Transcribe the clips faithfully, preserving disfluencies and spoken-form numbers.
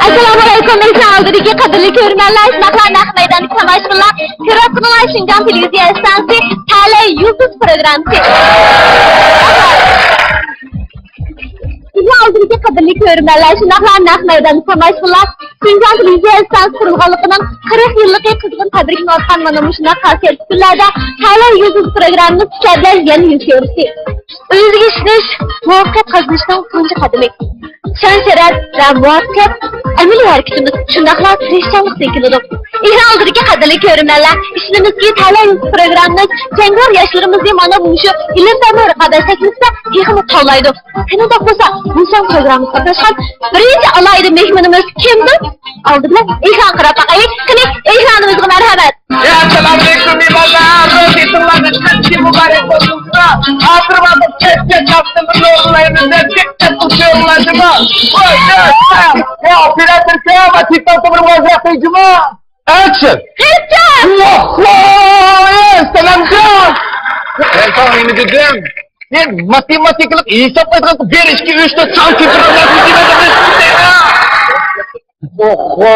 ئەسسالامۇئەلەيكۇم، ئېكران ئالدىدىكى قەدىرلىك كۆرۈرمەنلەر، شۇنداقلا نەق مەيداندىكى تاماشىبىنلار، كۆرۈۋاتقىنىڭلار شىنجاڭ تېلېۋىزىيە ئىستانسىسى تەلەي يۇلتۇز پروگراممىسى. ئېكران ئالدىدىكى قەدىرلىك كۆرۈرمەنلەر، شۇنداقلا نەق مەيداندىكى تاماشىبىنلار، شىنجاڭ تېلېۋىزىيە ئىستانسىسى قۇرۇلغانلىقىنىڭ قىرىق يىللىقى قىزغىن تەبرىكلىنىۋاتقان مانا مۇشۇنداق خاسىيەتلىك كۈنلەردە تەلەي يۇلتۇز پروگراممىسى سىلەر بىلەن يەنە يۈز كۆرۈشتى. ئۆزىگە ئىشىنىش مۇۋەپپەقىيەت قازىنىشنىڭ تۇنجى قەدىمى. شان-شەرەپ ۋە مۇۋەپپەقىيەت ئەمەلىي ھەرىكىتىمىز، شۇنداقلا تىرىشچانلىقتىن كېلىدۇ. ئېكران ئالدىدىكى قەدىرلىك كۆرۈرمەنلەر، ئىشىنىمىزكى، تەلەي يۇلتۇز پروگراممىمىز جەڭگىۋار ياشلىرىمىزنى مانا مۇشۇ ئىلىم پەن ۋە رىقابەت سەھنىسىدە تېخىمۇ تاۋلايدۇ. شۇنداق بولسا، مۇشۇ پروگراممىمىزغا قاتناشقان بىرىنچى ئالاھىدە مېھمىنىمىز كىمدۇر؟ ئالدى بىلەن ئېكرانغا قاراپ باقايلى. قېنى، ئېكرانىمىزغا مەرھەمەت! ئەسسالامۇ ئەلەيكۇم مېھمانلار، روزىڭلارنىڭ قېتىشى مۇبارەك بولسۇن. ھازىر ۋاقىت كەچكە چاپتىمىز نۇرلايمىز دەپ دىققەت قىلسىڭلار جۇما. ۋاي، ۋاي، ۋاي، ئوپېراتور كەم، ۋاي، تىكتوك تومۇرغا ئازراق جۇما. ئەكشن! ئەكشن! ۋاھ، ۋاھ، سالامجان! مەن ساڭا نېمە دېدىم؟ سەن ماتېماتىكىلىق ھېساب قىلىدىغان بىر، ئىككى، ئۈچ، تۆت سان كۆپۈرۈپ ئوخۇ،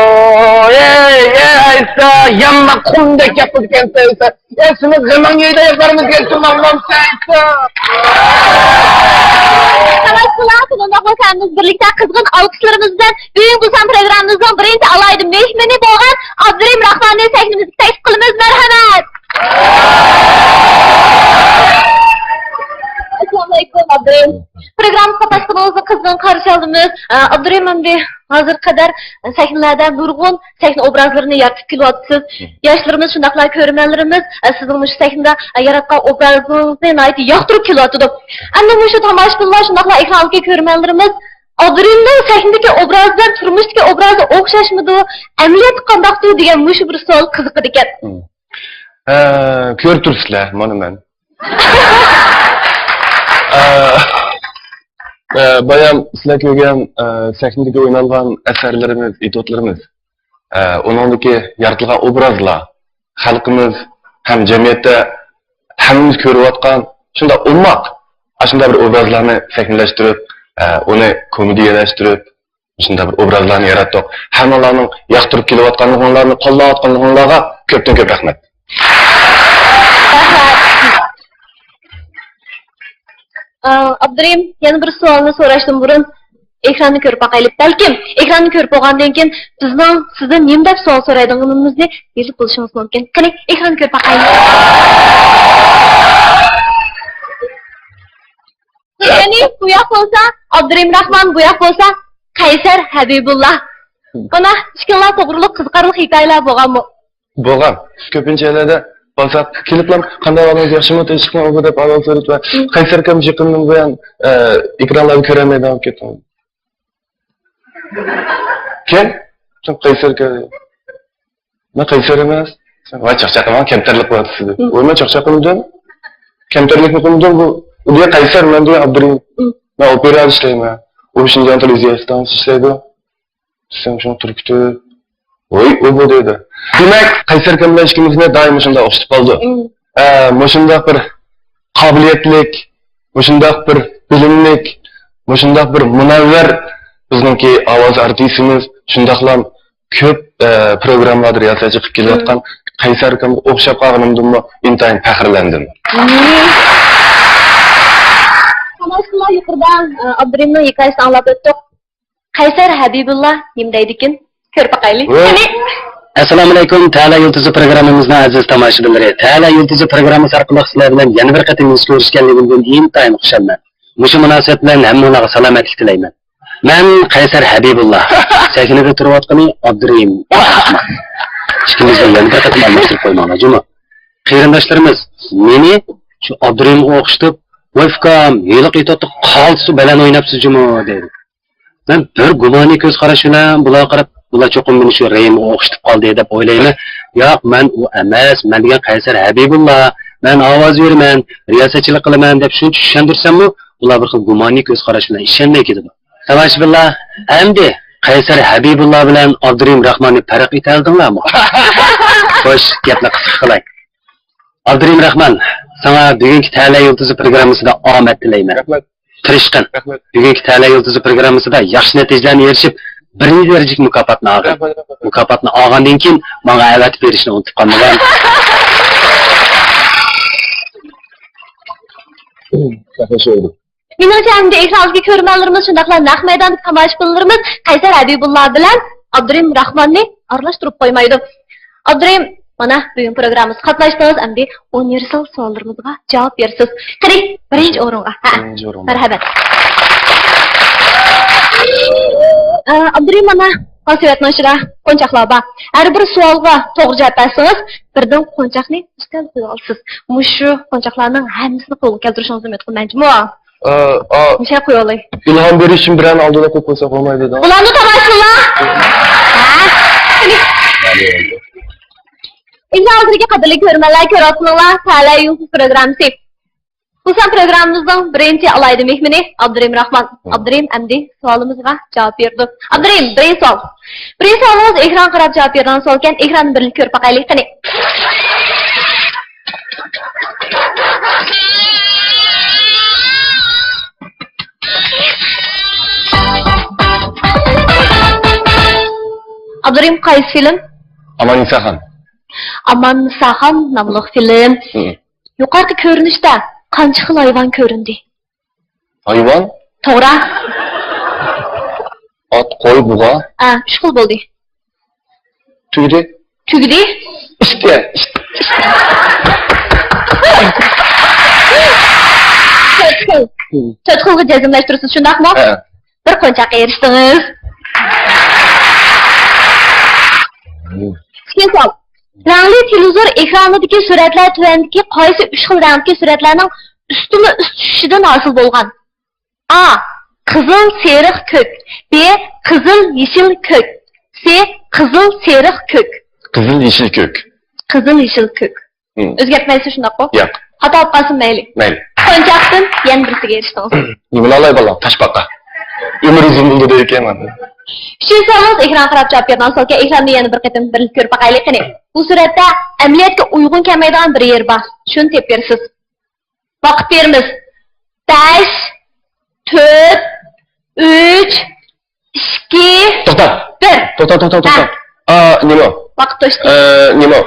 ئەي، ئەي، ئەيسا، يامما قۇمدەك گەپ قىلىدىكەنسەن، ئەيسا. ئەي، سېنىڭ غېمىڭ يەيدۇ، ياقارمىز گەلسۇن، ماڭمامسەن، ئەيسا. تاماشىبىنلار، بۇنىڭداق بولسا ھەممىمىز بىرلىكتە قىزغىن ئالقىشلىرىمىز بىلەن بۈگۈنكى بۇ سان پروگراممىمىزنىڭ بىرىنچى ئالاھىدە مېھمىنى بولغان ئابدۇرېھىم راخماننى سەھنىمىزگە تەكلىپ قىلىمىز. مەرھەمەت! ئەسسالامۇئەلەيكۇم، ئابدۇرېھىم. پروگراممىغا قاتناشقىنىڭىزنى قىزغىن قارشى ئالىمىز. ئە، ئابدۇرېھىم ئەمدى ھازىرغا قەدەر سەھنىلەردە نۇرغۇن سەھنە ئوبرازلىرىنى يارىتىپ كېلىۋاتىسىز. مم. ياشلىرىمىز، شۇنداقلا كۆرۈرمەنلىرىمىز، ئە، سىزنىڭ مۇشۇ سەھنىدە، ئە، ياراتقان ئوبرازىڭىزنى ناھايىتى ياقتۇرۇپ كېلىۋاتىدۇ. ئەمدى مۇشۇ تاماشىبىنلار، شۇنداقلا ئېكران ئالدىدىكى كۆرۈرمەنلىرىمىز ئابدۇرېھىمنىڭ سەھنىدىكى ئوبرازى بىلەن تۇرمۇشتىكى ئوبرازى ئوخشاشمىدۇ، ئەمەلىيەتتە قانداقتۇ دېگەن مۇشۇ بىر سوئال قىزىقىدىكەن. مم. ئە، كۆرۈپ تۇرسىلەر، مانا مەن. ئە، ئە، بايام سىلەر كۆرگەن، ئە، سەھنىدىكى ئوينالغان ئەسەرلىرىمىز، ئېتيۇدلىرىمىز، ئە، ئۇنىڭدىكى يارىتىلغان ئوبرازلار، خەلقىمىز ھەم جەمئىيەتتە ھەممىمىز كۆرۈۋاتقان شۇنداق ئوماق، ئاشۇنداق بىر ئوبرازلارنى سەھنىلەشتۈرۈپ، ئە، ئۇنى كومېدىيەلەشتۈرۈپ، مۇشۇنداق بىر ئوبرازلارنى ياراتتۇق. ھەممىڭلارنىڭ ياقتۇرۇپ كېلىۋاتقانلىقىڭلارنى، قوللاۋاتقانلىقىڭلارغا كۆپتىن كۆپ رەھمەت. ئا، ئابدۇرېھىم، يەنە بىر سوئالنى سوراشتىن بۇرۇن ئېكراننى كۆرۈپ باقايلى. بەلكىم ئېكراننى كۆرۈپ بولغاندىن كېيىن بىزنىڭ سىزدىن نېمە دەپ سوئال سورايدىغىنىمىزنى بىلىپ بولۇشىڭىز مۇمكىن. قېنى، ئېكراننى كۆرۈپ باقايلى. يەنى بۇ ياق بولسا ئابدۇرېھىم راخمان، بۇ ياق بولسا قەيسەر ھەبىبۇللا. مانا، ئىككىڭلار توغرۇلۇق قىزىقارلىق ھېكايىلەر بولغانمۇ؟ بولغان. كۆپىنچە يەرلەردە بارساق، كېلىپلا، «قانداق ئەھۋالىڭىز، ياخشىمۇ، تىنچلىقمۇ؟» ئۇ بۇ دەپ ئەھۋال سورىدى ۋە مم. قەيسەر ئاكام يېقىندىن بۇيان، ئە، ئېكرانلاردا كۆرەلمەيدىغان بولۇپ كەتتىم. كىم؟ قەيسەر ئاكا. مەن قەيسەر ئەمەس. ۋاي، چاقچاق قىلماڭ، كەمتەرلىك قىلىۋاتىسىز دېدى. مم. ۋاي، مەن چاقچاق قىلمىدىم. كەمتەرلىكمۇ قىلمىدىم. بۇ، ئۇ دېگەن قەيسەر، مەن دېگەن ئابدۇرېھىم. مم. مەن ئوپېرادا ئىشلەيمەن. ئۇ شىنجاڭ تېلېۋىزىيە ئىستانسىسىدا ئىشلەيدۇ. دېسەم، شۇڭا تۇرۇپ كېتىپ، «ۋوي، ئۇ بۇ» دەيدۇ. دېمەك، قەيسەر ئاكام بىلەن ئىككىمىزنى دائىم مۇشۇنداق ئوخشىتىپ قالىدۇ. مم. ئە، مۇشۇنداق بىر قابىلىيەتلىك، مۇشۇنداق بىر بىلىملىك، مۇشۇنداق بىر مۇنەۋۋەر بىزنىڭكى ئاۋاز ئارتىسىمىز، شۇنداقلا كۆپ، ئە، پروگراممىلاردا رىياسەتچى قىلىپ كېلىۋاتقان مم. قەيسەر ئاكامغا ئوخشاپ قالغىنىمدىنمۇ ئىنتايىن پەخىرلەندىم. مم. ئانا، شۇنداق يۇقىرىدا، ئە، ئابدۇرېھىمنىڭ ھېكايىسىنى ئاڭلاپ ئۆتتۇق. قەيسەر ھەبىبۇللا نېمە دەيدىكىن؟ كۆرۈپ باقايلى. ۋوي. قېنى. ئەسسالامۇئەلەيكۇم، تەلە يۇلتۇزى پروگراممىمىزنىڭ ئەزىز تاماشىبىنلىرى. تەلە يۇلتۇزى پروگراممىسى ئارقىلىق سىلەر بىلەن يەنە بىر قېتىم يۈز كۆرۈشكەنلىكىمدىن ئىنتايىن خۇشالمەن. مۇشۇ مۇناسىۋەت بىلەن ھەممىڭلارغا سالامەتلىك تىلەيمەن. مەن قەيسەر ھەبىبۇللا. سەھنىدە تۇرۇۋاتقىنى ئابدۇرېھىم. ئىككىمىزنى يەنە بىر قېتىم ئالماشتۇرۇپ قويماڭلار، جۇمۇ. قېرىنداشلىرىمىز مېنى شۇ ئابدۇرېھىمغا ئوخشىتىپ، «ۋاي ئۇكام، ھېلىقى ئېتيۇدتا قالتىس بەلەن ئويناپسىز جۇمۇ» دەيدۇ. مەن بىر گۇمانىي كۆز قاراش بىلەن بۇلارغا قاراپ، «بۇلار چوقۇم مېنى شۇ رېھىمغا ئوخشىتىپ قالدى» دەپ ئويلايمەن. «ياق، مەن ئۇ ئەمەس، مەن دېگەن قەيسەر ھەبىبۇللا، مەن ئاۋاز بېرىمەن، رىياسەتچىلىك قىلىمەن» دەپ شۇنچە چۈشەندۈرسەممۇ، بۇلار بىر خىل گۇمانىي كۆز قاراش بىلەن ئىشەنمەي كېتىدۇ. تاماشىبىنلار، ئەمدى قەيسەر ھەبىبۇللا بىلەن ئابدۇرېھىم راخماننى پەرق ئېتەلىدىڭلارمۇ؟ خوش، گەپنى قىسقا قىلاي. ئابدۇرېھىم راخمان، ساڭا بۈگۈنكى تەلەي يۇلتۇزى پروگراممىسىدا ئامەت تىلەيمەن. رەھمەت. تىرىشقىن. رەھمەت. بۈگۈنكى تەلەي يۇلتۇزى پروگراممىسىدا ياخشى نەتىجىلەرنى ئېرىشىپ، بىرىنچى دەرىجىلىك مۇكاپاتنى ئالغىن. رەھمەت، رەھمەت. مۇكاپاتنى ئالغاندىن كېيىن ماڭا ئەۋەتىپ بېرىشنى ئۇنتۇپ قالمىغىن. رەھمەت، شۇ ئىدى. مېنىڭچە، ئەمدى ئېكران ئالدىدىكى كۆرۈرمەنلىرىمىز، شۇنداقلا نەق مەيداندىكى تاماشىبىنلىرىمىز قەيسەر ھەبىبۇللا بىلەن ئابدۇرېھىم راخماننى ئارىلاشتۇرۇپ قويمايدۇ. ئابدۇرېھىم، مانا، بۈگۈن پروگراممىمىزغا قاتناشتىڭىز، ئەمدى ئۇنىۋېرسال سوئاللىرىمىزغا جاۋاب بېرىسىز. قېنى، بىرىنچى ئورۇنغا. ھە. بىرىنچى ئورۇنغا. مەرھەمەت. ئە، ئابدۇرېھىم، مانا، قاسىۋەتنىڭ ئىچىدە قونچاقلار بار. ھەر بىر سوئالغا توغرا جاۋاب بەرسىڭىز، بىردىن قونچاقنى ئۈستەلگە قويۇۋالىسىز. مۇشۇ قونچاقلارنىڭ ھەممىسىنى قولغا كەلتۈرۈشىڭىزنى ئۈمىد قىلىمەن جۇمۇ. ئا، ئا، مۇشۇ يەرگە قويۇۋالاي. ئىلھام بېرىش ئۈچۈن بىرەرنى ئالدىدا قويۇپ قويساق بولمايدۇ. بولامدۇ تاماشىبىنلار؟ ھە؟ قېنى. ئىلھام ئالدىدىكى قەدىرلىك كۆرۈرمەنلەر، كۆرۈۋاتقىنىڭلار تەلەي يۇلتۇز پروگراممىسى. بۇ سان پروگراممىمىزنىڭ بىرىنچى ئالاھىدە مېھمىنى ئابدۇرېھىم راخمان. ھە. ئابدۇرېھىم ئەمدى سوئالىمىزغا جاۋاب بېرىدۇ. ئابدۇرېھىم، بىرىنچى سوئال. بىرىنچى سوئالىڭىز ئېكرانغا قاراپ جاۋاب بېرىدىغان سوئالكەن، ئېكراننى بىرلىكتە كۆرۈپ باقايلى، قېنى. ئابدۇرېھىم، قايسى فىلىم؟ ئاماننىساخان. ئاماننىساخان ناملىق فىلىم. ھە. يۇقىرىقى كۆرۈنۈشتە قانچە خىل ھايۋان كۆرۈندى؟ ھايۋان؟ توغرا. ئات، قوي، بۇغا. ئا، ئۈچ خىل بولدى. تۈگىدى. تۈگىدى؟ ئىشتە، ئىشتە. تۆت خىل. تۆت خىلغا جەزملەشتۈرىسىز، شۇنداقمۇ؟ ھە. بىر قونچاققا ئېرىشتىڭىز. ئىككىنچى سوئال. رەڭلىك تېلېۋىزور ئېكرانىدىكى سۈرەتلەر تۆۋەندىكى قايسى ئۈچ خىل رەڭدىكى سۈرەتلەرنىڭ ئۈستىمۇ ئۈست چۈشۈشىدىن ھاسىل بولغان؟ ئا، قىزىل، سېرىق، كۆك. بى، قىزىل، يېشىل، كۆك. سى، قىزىل، سېرىق، كۆك. قىزىل، يېشىل، كۆك. قىزىل، يېشىل، كۆك. ھىم. ئۆزگەرتمەيسىز، شۇنداققۇ؟ ياق. خاتا بولۇپ قالسۇن، مەيلى. مەيلى. قونچاقتىن يەنە بىرسىگە ئېرىشتىڭىز. نېمە ئالاي بالام، تاشپاقا. ئۆمۈر ئۇزۇن بولدى دەيدىكەن مانا. ئۈچىنچى سوئالىڭىز، ئېكرانغا قاراپ جاۋاب بېرىدىغان سوئالكەن، ئېكراننى يەنە بىر قېتىم بىرلىكتە كۆرۈپ باقايلى، قېنى. بۇ سۈرەتتە ئەمەلىيەتكە ئۇيغۇن كەلمەيدىغان بىر يېرى بار. شۇنى تېپىپ بېرىسىز. ۋاقىت بېرىمىز. بەش، تۆت، ئۈچ، ئىككى، توختا. بىر. توختا، توختا، توختا. ھە. ئا، نېمە؟ ۋاقىت توشتى. ئە، نېمە؟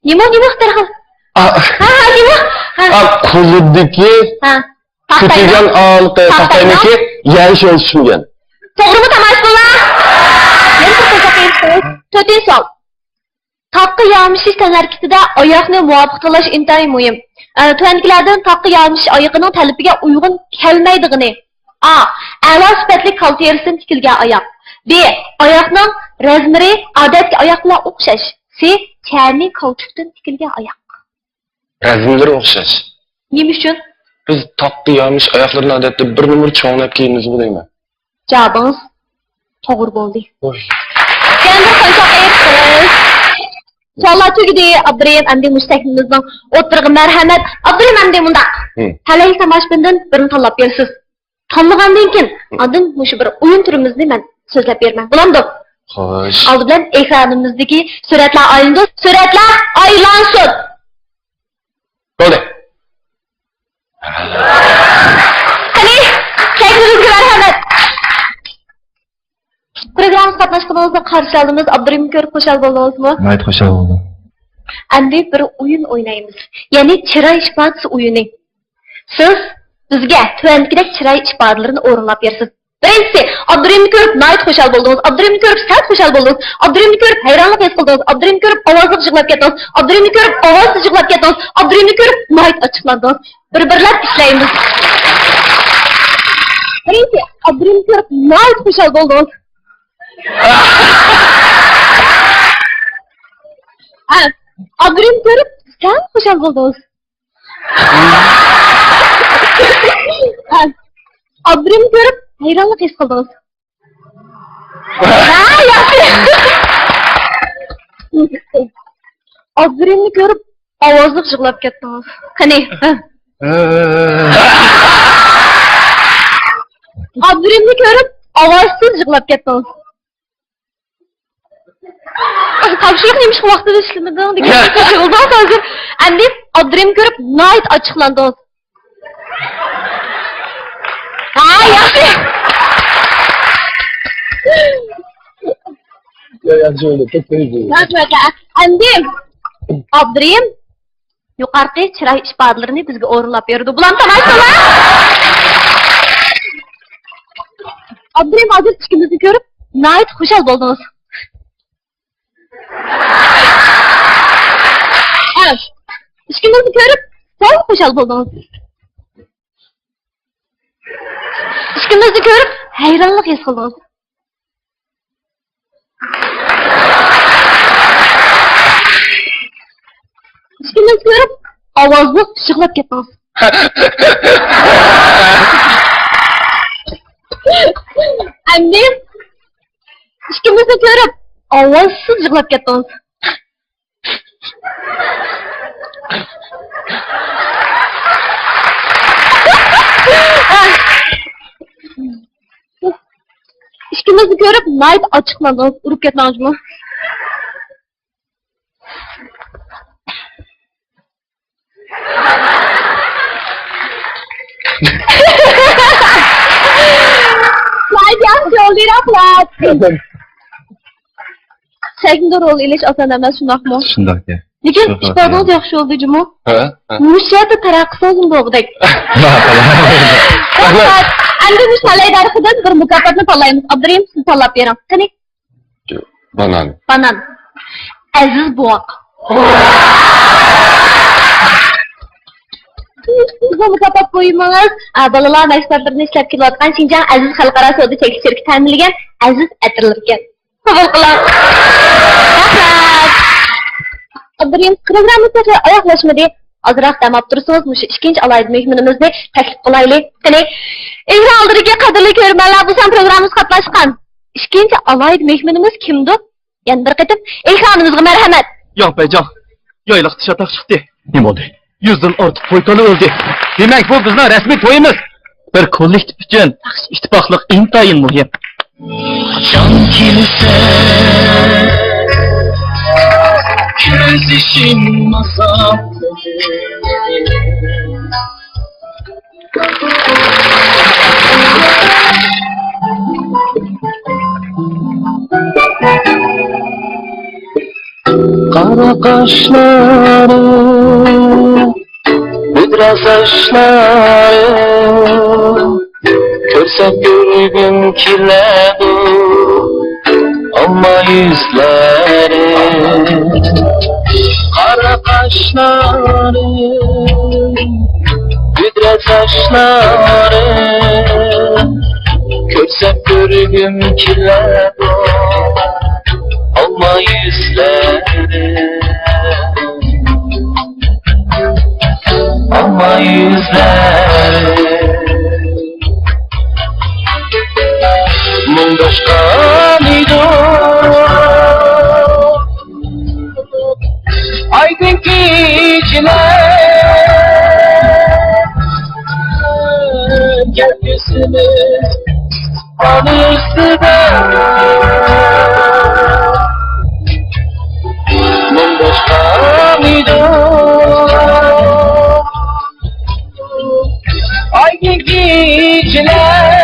نېمە، نېمە دەرھال؟ ئا. ھە، ھە، نېمە؟ ھە. ئا، قولىدىكى ھە. تاختاينىڭ. كۆتۈرگەن ئالقى تاختاينىڭ. تاختاينىڭكى يەنى شۇنى چۈشمىگەن. توغرىمۇ تاماشىبىنلار؟ يەنە بىر قونچاققا ئېرىشتىڭىز. تۆتىنچى سوئال. تاغقا يامىشىش تەنھەرىكىتىدە ئاياقنى مۇۋاپىق تاللاش ئىنتايىن مۇھىم. ئە، تۆۋەندىكىلەردىن تاغقا يامىشىش ئايىقىنىڭ تەلىپىگە ئۇيغۇن كەلمەيدىغىنى. ئا، ئەلا سۈپەتلىك كالا تېرىسىدىن تىكىلگەن ئاياق. بى، ئاياقنىڭ رەزمىرى ئادەتتىكى ئاياق بىلەن ئوخشاش. سى، چەرمىي كاۋچۇكتىن تىكىلگەن ئاياق. رەزمىلىرى ئوخشاش. نېمە ئۈچۈن؟ بىز تاغقا يامىشىش ئاياقلىرىنى ئادەتتە بىر نومۇر چوڭلاپ كىيىمىزغۇ دەيمەن. جاۋابىڭىز توغرا بولدى. ۋوي. يەنە بىر قونچاق ئېيتىڭىز. سوئاللار تۈگىدى. ئابدۇرېھىم، ئەمدى مۇشۇ تەكلىپىمىزنىڭ ئوتتۇرىغا مەرھەمەت. ئابدۇرېھىم، ئەمدى مۇنداق. ھىم. تەلەي تاماشىبىندىن بىرنى تاللاپ بېرىسىز. تاللىغاندىن كېيىن، ھىم. ئاندىن مۇشۇ بىر ئويۇن تۈرىمىزنى مەن سۆزلەپ بېرىمەن. بولامدۇ؟ خوش. ئالدى بىلەن ئېكرانىمىزدىكى سۈرەتلەر ئايلىنىدۇ. سۈرەتلەر ئايلانسۇن! بولدى. قېنى، تەكلىپىڭىزگە مەرھەمەت. پروگراممىمىزغا قاتناشقىنىڭىزنى قارشى ئالىمىز. ئابدۇرېھىمنى كۆرۈپ خۇشال بولدىڭىزمۇ؟ ناھايىتى خۇشال بولدۇم. ئەمدى بىر ئويۇن ئوينايمىز. يەنى چىراي ئىپادىسى ئويۇنى. سىز بىزگە تۆۋەندىكىدەك چىراي ئىپادىلىرىنى ئورۇنلاپ بېرىسىز. بىرىنچىسى، ئابدۇرېھىمنى كۆرۈپ ناھايىتى خۇشال بولدىڭىز. ئابدۇرېھىمنى كۆرۈپ سەل خۇشال بولدىڭىز. ئابدۇرېھىمنى كۆرۈپ ھەيرانلىق ھېس قىلدىڭىز. ئابدۇرېھىمنى كۆرۈپ ئاۋازلىق يىغلاپ كەتتىڭىز. ئابدۇرېھىمنى كۆرۈپ ئاۋازسىز يىغلاپ كەتتىڭىز. ئابدۇرېھىمنى كۆرۈپ ناھايىتى ئاچچىقلاندىڭىز. بىر-بىرلەپ ئىشلەيمىز. بىرىنچى، ئابدۇرېھىمنى كۆرۈپ ناھايىتى خۇشال بولدىڭىز. ھە، ئابدۇرېھىمنى كۆرۈپ سەل خۇشال بولدىڭىز. ھە، ئابدۇرېھىمنى كۆرۈپ ھەيرانلىق ھېس قىلدىڭىز. ھە، ياخشى. ئابدۇرېھىمنى كۆرۈپ ئاۋازلىق يىغلاپ كەتتىڭىز. قېنى، ھە. ئابدۇرېھىمنى كۆرۈپ ئاۋازسىز يىغلاپ كەتتىڭىز. تاپشۇرۇق نېمىشقا ۋاقتىدا ئىشلىمىدىڭ دېگەن سوئال ھازىر. ئەمدى ئابدۇرېھىمنى كۆرۈپ ناھايىتى ئاچچىقلاندىڭىز. ھە، ياخشى. يا، ياخشى بولدى، كەتتىڭىز. ياخشى بولدى. ئەمدى ئابدۇرېھىم يۇقىرىقى چىراي ئىپادىلىرىنى بىزگە ئورۇنلاپ بېرىدۇ. بۇلارنى تاماشا قىلىڭ. ئابدۇرېھىم ھازىر ئىككىمىزنى كۆرۈپ ناھايىتى خۇشال بولدىڭىز. ھە. ئىككىمىزنى كۆرۈپ سەل خۇشال بولدىڭىز. ئىككىمىزنى كۆرۈپ ھەيرانلىق ھېس قىلدىڭىز. ئىككىمىزنى كۆرۈپ ئاۋازلىق يىغلاپ كەتتىڭىز. ئەمدى ئىككىمىزنى كۆرۈپ ئاۋازسىز يىغلاپ كەتتىڭىز. ئىككىمىزنى كۆرۈپ ناھايىتى ئاچچىقلاندىڭىز، ئۇرۇپ كەتمەڭ جۇمۇ. ناھايىتى ياخشى بولدى، رەھمەت. سەھنىدە رول ئېلىش ئاسان ئەمەس، شۇنداقمۇ؟ شۇنداق ئىكەن. لېكىن شۇنداق ئىپادىڭىز ئىكەن. ياخشى بولدى جۇمۇ. ھە؟ ھە. مۇشۇ يەردە تەرەققىي قىلسىڭىزمۇ بولغۇدەك. رەھمەت. ئەمدى مۇشۇ تاللايدىغان بىر مۇكاپاتنى تاللايمىز. ئابدۇرېھىم، سىز تاللاپ بېرىڭ. قېنى؟ بانان. بانان. ئەزىز بوۋاق. بۇ مۇكاپات بۇيۇمىڭىز، ئا، بالىلار مەھسۇلاتلىرىنى ئىشلەپ كېلىۋاتقان شىنجاڭ ئەزىز خەلقئارا سودا چەكلىك شىركىتى ھەملىگەن ئەزىز ئەتىرلىرىكەن. قوبۇل قىلىڭ. رەھمەت. ئابدۇرېھىم، پروگراممىمىز تېخى ئاياغلاشمىدى. ئازراق دەم ئاپ تۇرسىڭىز، مۇشۇ ئىككىنچى ئالاھىدە مېھمىنىمىزنى تەكلىپ قىلايلى. قېنى، ئېكران ئالدىدىكى قەدىرلىك كۆرۈرمەنلەر، بۇ سان پروگراممىمىزغا قاتناشقان ئىككىنچى ئالاھىدە مېھمىنىمىز كىمدۇ؟ يەنە بىر قېتىم ئېكرانىمىزغا مەرھەمەت. ياڭپەيجاڭ، يايلاقتا چاتاق چىقتى. نېمە بولدى؟ يۈزدىن ئارتۇق توي كالا ئۆلدى. دېمەك، بۇ بىزنىڭ رەسمىي تويىمىز. بىر كوللېكتىپ ئۈچۈن ئىتتىپاقلىق ئىنتايىن مۇھىم. جان كېلسە، كۆز يېشىم ئازاب. قارا قاشلىرى، مۈدرە ساچلىرى، كۆرسەم كۆرگۈم كېلىدۇ ئالما يۈزلىرى. قارا قاشلىرى، مۈدرە ساچلىرى، كۆرسەم كۆرگۈم كېلىدۇ ئالما يۈزلىرى. ئالما يۈزلىرى مۇڭداشقان ئىدۇق ئايدىڭ كېچىلەر، كەلگۈسىمىز ئۇستىدا مۇڭداشقان ئىدۇق ئايدىڭ كېچىلەر،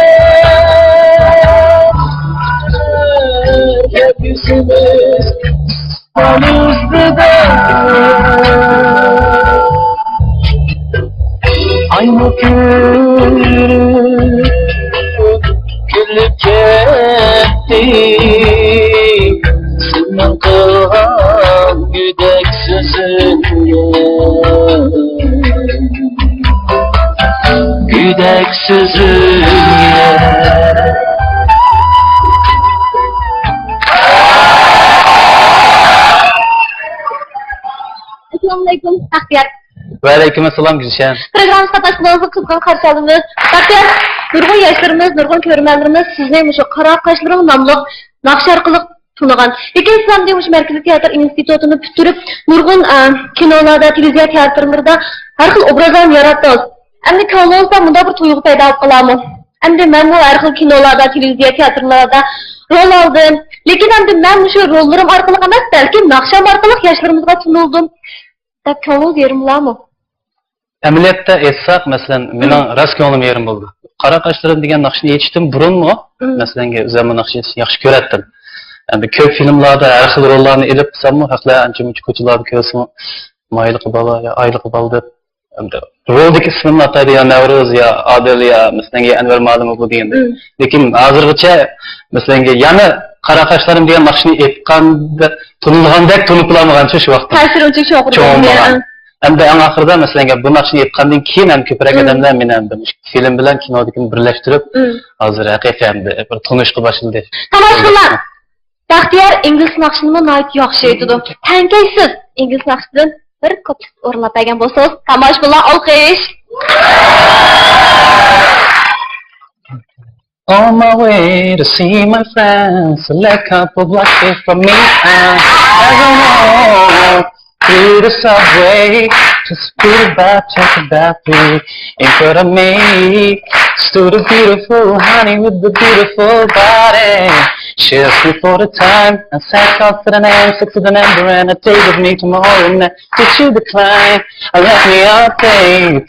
كەلگۈسىمىز ئۇستىدا ئايمۇ كۆرۈپ كۈلۈپ كەتتى سېنىڭ قىلغان گۆدەك سۆزۈڭگە، گۆدەك سۆزۈڭگە. ئەسسالامۇئەلەيكۇم، بەختىيار. ۋەئەلەيكۇم ئەسسالام، گۈلشەن. پروگراممىمىزغا قاتناشقىنىڭىزغا قىزغىن قارشى ئالىمىز. بەختىيار، نۇرغۇن ياشلىرىمىز، نۇرغۇن كۆرۈرمەنلىرىمىز سىزنى مۇشۇ قارا قاشلىرىڭ ناملىق ناخشا ئارقىلىق تونۇغان. لېكىن سىز ئەمدى مۇشۇ مەركىزىي تىياتىر ئىنستىتۇتىنى پۈتتۈرۈپ، نۇرغۇن، ئە، كىنولاردا، تېلېۋىزىيە تىياتىرلىرىدا ھەر خىل ئوبرازلارنى ياراتتىڭىز. ئەمدى كۆڭلىڭىزدە مۇنداق بىر تۇيغۇ پەيدا بولۇپ قالارمۇ؟ ئەمدى مەنمۇ ھەر خىل كىنولاردا، تېلېۋىزىيە تىياتىرلاردا رول ئالدىم. لېكىن ئەمدى مەن مۇشۇ روللىرىم ئارقىلىق ئەمەس، بەلكىم ناخشام ئارقىلىق ياشلىرىمىزغا تونۇلدۇم دەپ كۆڭلىڭىز يېرىم بولارمۇ؟ ئەمەلىيەتتە ئېيتساق، مەسىلەن، مېنىڭ راست كۆڭلۈم يېرىم بولدى. قارا قاشلىرىم دېگەن ناخشىنى ئېيتىشتىن بۇرۇنمۇ، مەسىلەن، ئۆزۈممۇ ناخشا ئېيتىشنى ياخشى كۆرەتتىم. ئەمدى كۆپ فىلىملاردا ھەر خىل روللارنى ئېلىپ قالساممۇ، خەقلەر ئانچە-مۇنچە كوچىلاردا كۆرسىمۇ، مايلىقى بالا يا ئايلىقى بالا دەپ، ئەمدى رولدىكى ئىسمىمنى ئاتايدۇ، يا نەۋرۇز، يا ئادىل، يا مەسىلەن، يا ئەنۋەر مۇئەللىم بۇ دېگەندەك. لېكىن ھازىرغىچە، مەسىلەن، يەنە قارا قاشلىرىم دېگەن ناخشىنى ئېيتقاندا تونۇلغاندەك تونۇپ بولالمىغانچە شۇ ۋاقىتتا. تەسىرى ئۇنچىلىك چوڭقۇر چوڭ بولمىغان. بولغان. ئەمدى ئەڭ ئاخىرىدا، مەسىلەن، بۇ ناخشىنى ئېيتقاندىن كېيىن ھەم كۆپرەك ئادەملەر مېنى ئەمدى مۇشۇ فىلىم بىلەن كىنودىكىنى بىرلەشتۈرۈپ، ھازىر ھەقىقىي ئەمدى بىر تونۇشقا باشلىدى. تاماشىبىنلار، بەختىيار ئىنگلىز ناخشىنىمۇ ناھايىتى ياخشى ئېيتىدۇ. تەڭكەشسىز ئىنگلىز ناخشىسىدىن بىر كۇپلېت ئورۇنلاپ بەرگەن بولسىڭىز، تاماشىبىنلار ئالقىش. On my way to see my friends, like a couple blocks away from me, and as I walk through the subway, just feel about, talk about me in front of me. Stood a beautiful honey with a beautiful body. She asked me for the time. I said, "Call to the name, six to the number, and a date with me tomorrow night. Did you decline? I left me update."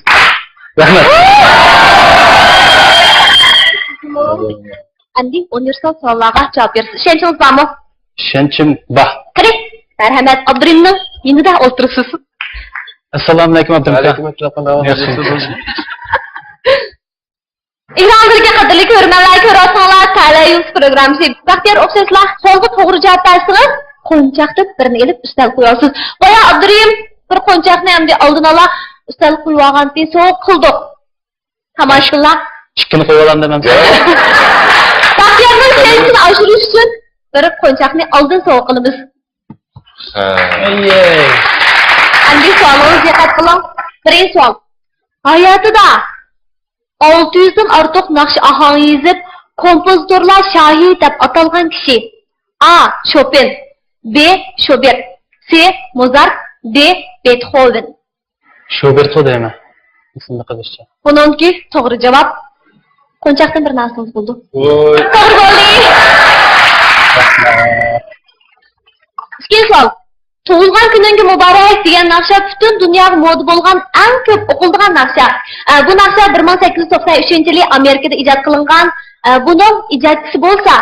رەھمەت. ئەمدى ئۇنىۋېرسال سوئاللارغا جاۋاب بېرىسىز. ئىشەنچىڭىز بارمۇ؟ ئىشەنچىم بار. قېنى، مەرھەمەت، ئابدۇرېھىمنىڭ يېنىدا ئولتۇرىسىز. ئەسسالامۇئەلەيكۇم، ئابدۇرېھىم ئاكا. ۋەئەلەيكۇم ئەسسالام. ياخشىمۇ؟ ئېكرانلىرىدىكى قەدىرلىك كۆرۈرمەنلەر، كۆرۈۋاتساڭلار، تەلەي يۇلتۇز پروگراممىسى. بەختىيار ئوخشاشلا سوئالغا توغرا جاۋاب بەرسىڭىز، قونچاقتىن بىرنى ئېلىپ ئۈستەلگە قويۇۋالىسىز. بايا ئابدۇرېھىم بىر قونچاقنى ئەمدى ئالدىن ئالا ئۈستەلگە قويۇۋالغانتى، سوۋغا قىلدۇق. تاماشىبىنلار. ئىككىنى قويۇۋالامدىم ئەمدى. بەختىيارنىڭ كەيپىنى ئاشۇرۇش ئۈچۈن بىر قونچاقنى ئالدىن سوۋغا قىلىمىز. ھە. ئەمدى سوئالىڭىزغا دىققەت قىلىڭ. بىرىنچى سوئال. ھاياتىدا ئالتە يۈزدىن ئارتۇق ناخشا ئاھاڭى يېزىپ، كومپوزىتورلار شاھى دەپ ئاتالغان كىشى. ئا، شوپېن. بې، شوبېرت. سې، موزارت. دې، بېتخوۋېن. شوبېرتقۇ دەيمەن. ئېسىمدە قېلىشىچە. بۇنىڭكى توغرا جاۋاب. قونچاقتىن بىر نەرسىڭىز بولدى. ۋوي. توغرا بولدى. ئىككىنچى سوئال. تۇغۇلغان كۈنۈڭگە مۇبارەك دېگەن ناخشا پۈتۈن دۇنياغا مودا بولغان ئەڭ كۆپ ئوقۇلىدىغان ناخشا. ئە، بۇ ناخشا بىر مىڭ سەككىز يۈز توقسان ئۈچىنچى يىلى ئامېرىكىدا ئىجاد قىلىنغان. ئە، بۇنىڭ ئىجادچىسى بولسا،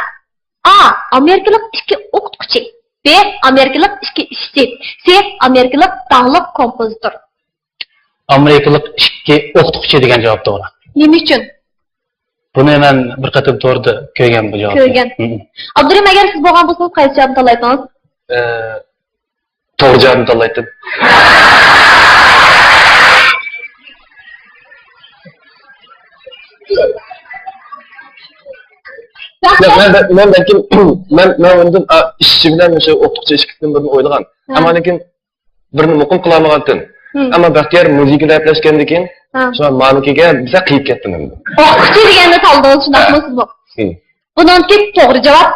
ئا، ئامېرىكىلىق ئىككى ئوقۇتقۇچى. بې، ئامېرىكىلىق ئىككى ئىشچى. سې، ئامېرىكىلىق داڭلىق كومپوزىتور. ئامېرىكىلىق ئىككى ئوقۇتقۇچى دېگەن جاۋاب توغرا. نېمە ئۈچۈن؟ بۇنى مەن بىر قېتىم توردا كۆرگەن بۇ جاۋابنى. كۆرگەن. ھىم. ئابدۇرېھىم، ئەگەر سىز بولغان بولسىڭىز، قايسى جاۋابنى تاللايتتىڭىز؟ ئە، توغرا جاۋابنى تاللايتتىم. ياق، مەن، مەن بەلكىم، مەن، مەن ئۇندىن، ئا، ئىشچى بىلەن مۇشۇ ئوقۇتقۇچى ئىككىسىدىن بىرنى ئويلىغان. ھە. ئەمما لېكىن بىرنى مۇقىم قىلالمىغانتىم. ھىم. ئەمما بەختىيار مۇزىكىدا ئەپلەشكەندىن كېيىن، ھە، شۇڭا مانىكىگە بىزە قىيىپ كەتتىم ئەمدى. ئوقۇتقۇچى دېگەننى تاللىدىڭىز، شۇنداقمۇ سىزمۇ؟ ھىم. بۇنىڭكى توغرا جاۋاب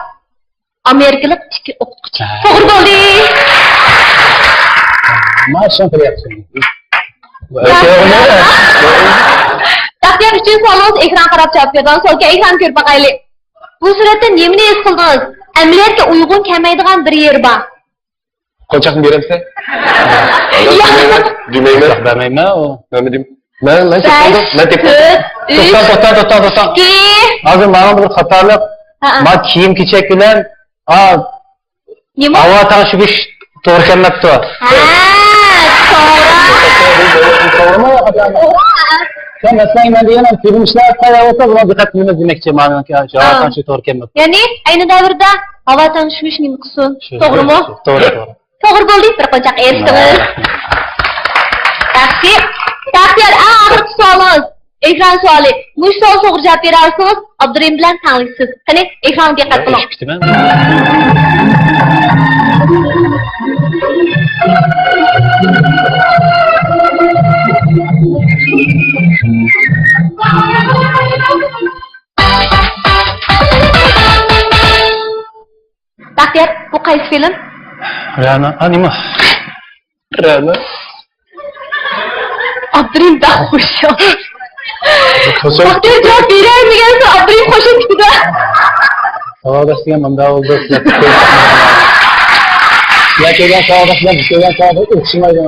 ئامېرىكىلىق ئىككى ئوقۇتقۇچى. ھە. توغرا بولدى. ماشىنا قىلىۋاتىسەن. بەختىيار، ئۈچىنچى سوئالىڭىز، ئېكرانغا قاراپ جاۋاب بېرىڭ. سوئالغا ئېكران كۆرۈپ باقايلى. بۇ سۈرەتتىن نېمىنى ھېس قىلدىڭىز؟ ئەمەلىيەتكە ئۇيغۇن كەلمەيدىغان بىر يېرى بار. قونچاقنى بېرەمسەن؟ ياق. دېمەيمەن. دېمەيمەن. قونچاق بەرمەيمەن ئۇ. مەن دېدىم. مەن، مەن تېپىپ قويدۇم. مەن تېپىپ قويدۇم. توختا، توختا، توختا، توختا. ئىككى. ھازىر ماڭا بىر خاتالىق. ھە، ھە. ما كىيىم-كېچەك بىلەن، ئا، نېمە؟ ھاۋا تەڭشىگۈچ توغرا كەلمەپتۇ. ھە، توغرا. توغرىمۇ؟ توغرا. سەن مەسىلەن، مەن دېگەن فىلىم ئىشلەر قايدا بولسا، بۇنىڭ دىققەت قىلىمىز دېمەكچى. مانا ھاۋا تەڭشىگۈچ توغرا كەلمەپتۇ. يەنى ئەينى دەۋردە ھاۋا تەڭشىگۈچ نېمە قىلسۇن؟ شۇ، توغرىمۇ؟ توغرا، توغرا. توغرا بولدى، بىر قونچاق ئېرىشتىڭىز. ياخشى. بەختىيار، ئەڭ ئاخىرقى سوئالىڭىز. ئېكران سوئالى. مۇشۇ سوئالغا توغرا جاۋاب بېرەلىسىڭىز، ئابدۇرېھىم بىلەن تەڭلىشىسىز. قېنى، ئېكرانغا دىققەت قىلىڭ. ئېشىپ كېتىمەن. بەختىيار، بۇ قايسى فىلىم؟ رەنا، ئا، نېمە؟ رەنا. ئابدۇرېھىم بەك خۇش. بەختىيار جاۋاب بېرەلمىگەنسە، ئابدۇرېھىم خۇش كېتىدۇ. ساۋاقداش دېگەن مۇنداق بولىدۇ، سىلەر كۆرگەن ساۋاقداشلار، بىز كۆرگەن ساۋاقداش ئوخشىمايدۇ.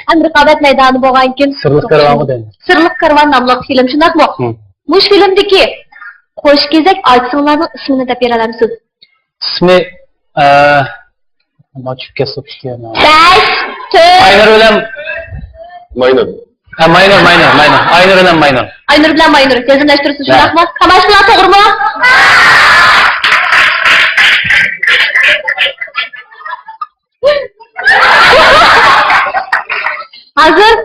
ھەم رىقابەت مەيدانى بولغانكىن. سىرلىق كارۋانغۇ دەيمىز. سىرلىق كارۋان ناملىق فىلىم، شۇنداقمۇ؟ ھە. مۇشۇ فىلىمدىكى قوش كېزەك ئاچىسىڭلارنىڭ ئىسمىنى دەپ بېرەلەمسىز؟ ئىسمى، ئە، نېمە چۈشۈپ كەتسە ئىكەن. بەش، تۆت. ئاينۇر بىلەن ماينۇر. ھە، ماينۇر، ماينۇر، ماينۇر. ئاينۇر بىلەن ماينۇر. ئاينۇر بىلەن ماينۇر. جەزملەشتۈرىسىز، ھە. شۇنداقمۇ؟ تاماشىبىنلار توغرىمۇ؟ ھازىر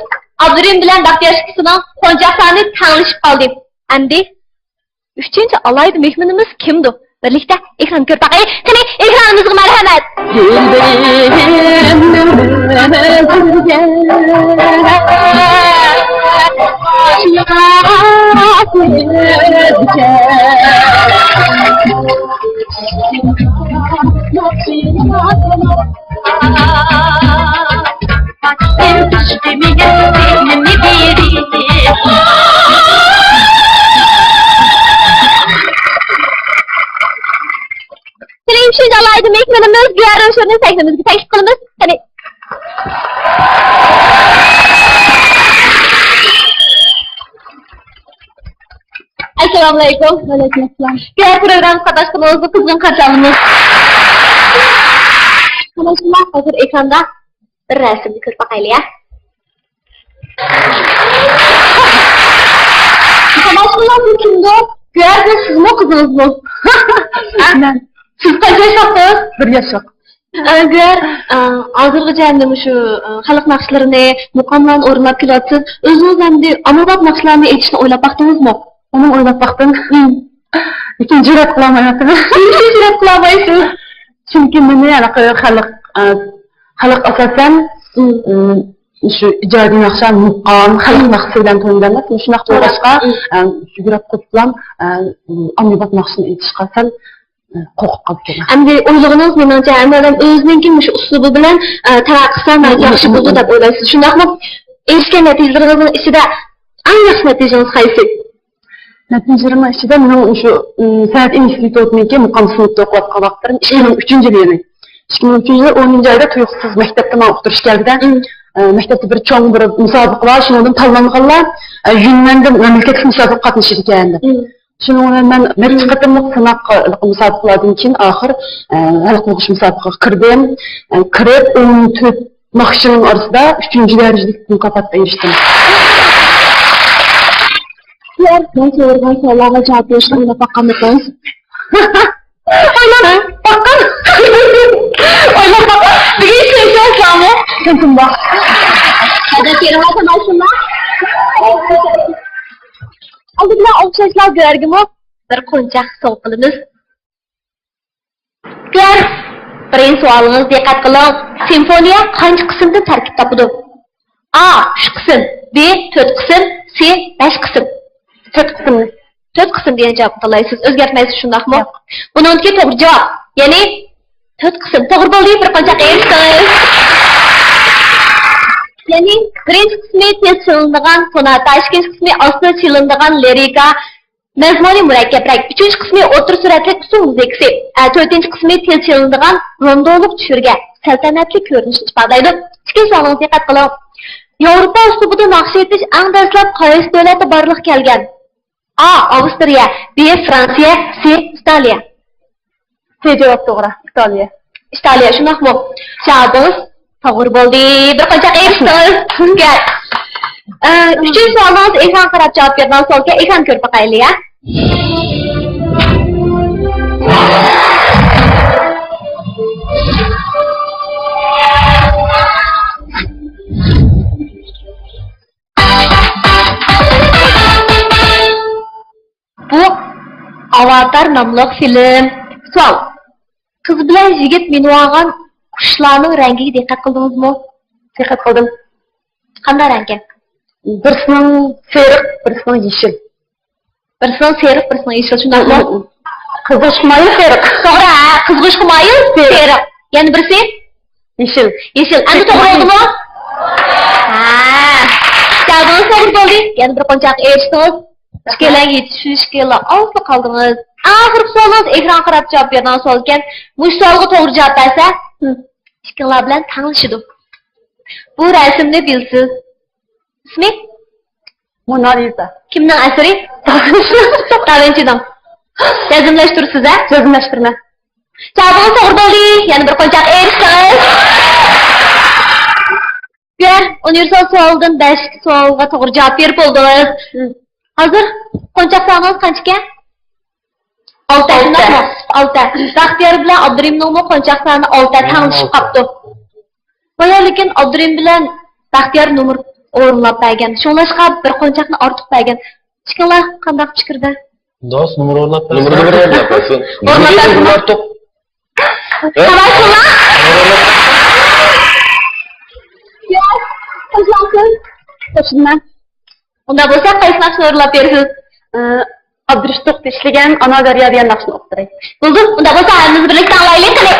ئابدۇرېھىم بىلەن بەختىيار ئىككىسىنىڭ قونچاقلارنى تەڭلىشىپ قالدى. ئەمدى ئۈچىنچى ئالاھىدە مېھمىنىمىز كىمدۇ؟ بىرلىكتە ئېكران كۆرۈپ باقايلى. قېنى، ئېكرانىمىزغا مەرھەمەت! فىلىم ئۈچۈن ئالاھىدە مېھمىنىمىز گۈھەر روشەننى سەھنىمىزگە تەكلىپ قىلىمىز. قېنى. ئەسسالامۇئەلەيكۇم. ۋەئەلەيكۇم ئەسسالام. گۈھەر پروگراممىسىغا قاتناشقىنىڭىزغا قىزغىن قارشى ئالىمىز. تاماشىبىنلار، ھازىر ئېكراندا بىر رەسىمنى كۆرۈپ باقايلى، يا. تاماشىبىنلار، بۇ كىمدۇ؟ گۈھەر، بۇ سىزمۇ، قىزىڭىزمۇ؟ مەن. سىز قانچە ياشلىقسىز؟ بىر ياشلىق. ئە، گۈھەر، ئە، ھازىرغىچە ئەمدى مۇشۇ، ئە، خەلق ناخشىلىرىنى، مۇقاملارنى ئورۇنلاپ كېلىۋاتىسىز. ئۆزىڭىز ئەمدى ئاممىباب ناخشىلارنى ئېيتىشنى ئويلاپ باقتىڭىزمۇ؟ ئۇنى ئويلاپ باقتىم. لېكىن جۈرئەت قىلالمايۋاتىمەن. نېمىشقا جۈرئەت قىلالمايسىز؟ چۈنكى مېنى ھېلىقى خەلق، ئە، خەلق ئاساسەن، ئە، شۇ ئىجادىي ناخشا، مۇقام، خەلق ناخشىسى بىلەن تونۇيدۇ. مۇشۇنداق بولغاچقا، ئە، يۈگۈرۈپ قوپلام، ئە، ئاممىباب ناخشىنى ئېيتىشقا سەل، ئە، قورقۇپ قالدىم. ئەمدى ئويلىغىنىڭىز، مېنىڭچە، ھەممە ئادەم ئۆزىنىڭكى مۇشۇ ئۇسلۇبى بىلەن، ئە، تەرەققىي قىلسا ياخشى بولىدۇ دەپ ئويلايسىز. شۇنداقمۇ؟ ئېرىشكەن نەتىجىلىرىڭىزنىڭ ئىچىدە ئەڭ ياخشى نەتىجىڭىز قايسى؟ نەتىجىلىرىمنىڭ ئىچىدە مېنىڭ شۇ، ئىم، سەنئەت ئىنستىتۇتىنىڭكى مۇقام سىنىپتا ئوقۇۋاتقان ۋاقىتلىرىم، ئىككى مىڭ ئۈچىنچى يىلى. ئىككى مىڭ ئۈچىنچى يىلى ئونىنچى ئايدا تۇيۇقسىز مەكتەپتە ماڭا ئۇقتۇرۇش كەلدى-دە. ئە، مەكتەپتە بىر چوڭ بىر مۇسابىقە بار، شۇنىڭدىن تاللانغانلار، ئە، يۈننەندىن مەملىكەتلىك مۇسابىقىگە قاتنىشىدىكەن دەپ. شۇنىڭ بىلەن مەن نەچچە قېتىملىق سىناق، ئە، مۇسابىقىلەردىن كېيىن ئاخىر، ئە، ھەل قىلغۇچ مۇسابىقىگە كىردىم. ئە، كىرىپ، ئون تۆت ناخشىنىڭ ئارىسىدا ئۈچىنچى دەرىجىلىك مۇكاپاتقا ئېرىشتىم. ئۇلار مەن سورىغان سوئاللارغا جاۋاب بېرىشنى ئويلاپ باققانمىدىڭىز؟ ئويلاپ باققان. ئويلاپ باققان. بۈگۈن كۆرۈشۈۋاتىسىلەرمۇ؟ كۆرۈشتۈم بار. ھەدەپ بېرىڭلار، تاماشىبىنلار. ئالدى بىلەن ئوخشاشلا گۈھەرگىمۇ بىر قونچاق سوۋغا قىلىمىز. گۈھەر، بىرىنچى سوئالىڭىز، دىققەت قىلىڭ. سىمفونىيە قانچە قىسىمدىن تەركىب تاپىدۇ؟ ئا، ئۈچ قىسىم، بى، تۆت قىسىم، سى، بەش قىسىم. تۆت قىسىم. تۆت قىسىم دېگەن جاۋابنى تاللايسىز. ئۆزگەرتمەيسىز، شۇنداقمۇ؟ ياق. بۇنىڭدىكى توغرا جاۋاب، يەنى تۆت قىسىم. توغرا بولدى، بىر قونچاق ئېرىشتىڭىز. يەنى بىرىنچى قىسمى تېز چېلىنىدىغان سوناتا، ئىككىنچى قىسمى ئاستا چېلىنىدىغان لىرىكا، مەزمۇنى مۇرەككەپرەك. ئۈچىنچى قىسمى ئوتتۇرا سۈرئەتلىك ئۇسسۇل مۇزىكىسى. ئە، تۆتىنچى قىسمى تېز چېلىنىدىغان روندولۇق چۈشۈرگە، سەلتەنەتلىك كۆرۈنۈشنى ئىپادىلەيدۇ. ئىككىنچى سوئالىڭىزغا دىققەت قىلىڭ. ياۋروپا ئۇسلۇبىدا ناخشا ئېيتىش ئەڭ دەسلەپ قايسى دۆلەتتە بارلىققا كەلگەن؟ ئا، ئاۋسترىيە، بى، فرانسىيە، سى، ئىتالىيە. سى جاۋاب توغرا، ئىتالىيە. ئىتالىيە، شۇنداقمۇ؟ جاۋابىڭىز توغرا بولدى. بىر قونچاق ئېرىشتىڭىز. گۈل. ئە، ئۈچىنچى سوئالىڭىز، ئېكرانغا قاراپ جاۋاب بېرىدىغان سوئالكەن، ئېكران كۆرۈپ باقايلى، يا. بۇ ئاۋاتار ناملىق فىلىم. سوئال. قىز بىلەن يىگىت مىنىۋالغان قۇشلارنىڭ رەڭگىگە دىققەت قىلدىڭىزمۇ؟ دىققەت قىلدىم. قانداق رەڭكەن؟ بىرسىنىڭ سېرىق، بىرسىنىڭ يېشىل. بىرسىنىڭ سېرىق، بىرسىنىڭ يېشىل، شۇنداقمۇ؟ قىزغۇچقا مايىل سېرىق. توغرا، ھە، قىزغۇچقا مايىل سېرىق. سېرىق. يەنە بىرسى؟ يېشىل. يېشىل. ئەمدى توغرا بولدىمۇ؟ ھە. جاۋابىڭىز توغرا بولدى. يەنە بىر قونچاققا ئېرىشتىڭىز. ئىككىيلەن يېتىشىشكىلا ئازلا قالدىڭىز. ئاخىرقى سوئالىڭىز ئېكرانغا قاراپ جاۋاب بېرىدىغان سوئال ئىكەن. مۇشۇ سوئالغا توغرا جاۋاب بەرسە، ئىككىڭلار بىلەن تەڭلىشىدۇ. بۇ رەسىمنى بىلىسىز. ئىسمى؟ مونا لىزا. كىمنىڭ ئەسىرى؟ داۋىنچىنىڭ. جەزملەشتۈرىسىز، ھە؟ جەزملەشتۈرىمەن. جاۋابىڭىز توغرا بولدى. يەنە بىر قونچاق ئېرىشتىڭىز. بۇ يەر ئۇنىۋېرسال سوئالدىن بەشىنچى سوئالغا توغرا جاۋاب بېرىپ بولدىڭىز. ھازىر قونچاق سانىڭىز قانچىكەن؟ ئالتە، شۇنداقمۇ؟ ئالتە. بەختىيار بىلەن ئابدۇرېھىمنىڭمۇ قونچاق سانى ئالتە، تەڭلىشىپ قاپتۇ. بايا لېكىن ئابدۇرېھىم بىلەن بەختىيار نومۇر ئورۇنلاپ بەرگەن. شۇڭلاشقا بىر قونچاقنى ئارتۇق بەرگەن. ئىككىڭلار قانداق پىكىردە؟ دوست، نومۇر ئورۇنلاپ بەرسۇن. نومۇر ئورۇنلاپ بەرسۇن. ئورۇنلاپ بەرسۇن. ئارتۇق. ھە؟ قارايسىلەر. ياق، قوشۇلسۇن. قوشۇلما. ئۇنداق بولسا قايسى ناخشىنى ئورۇنلاپ بېرىسىز؟ ئابدۇرېشىت توختى ئىشلىگەن ئانا دەريا دېگەن ناخشىنى ئوقۇپ بېرەي. بولدى، ئۇنداق بولسا ھەممىمىز بىرلىكتە ئاڭلايلى، قېنى.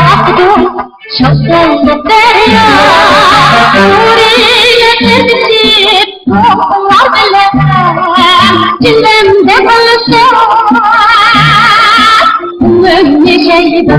ئاقىدۇ شاۋقۇنلۇق دەريا، نۇرى يېتىپ دولقۇنلار بىلەن، جىلەمدە بولسا كۆڭلۈمنى شەيدا.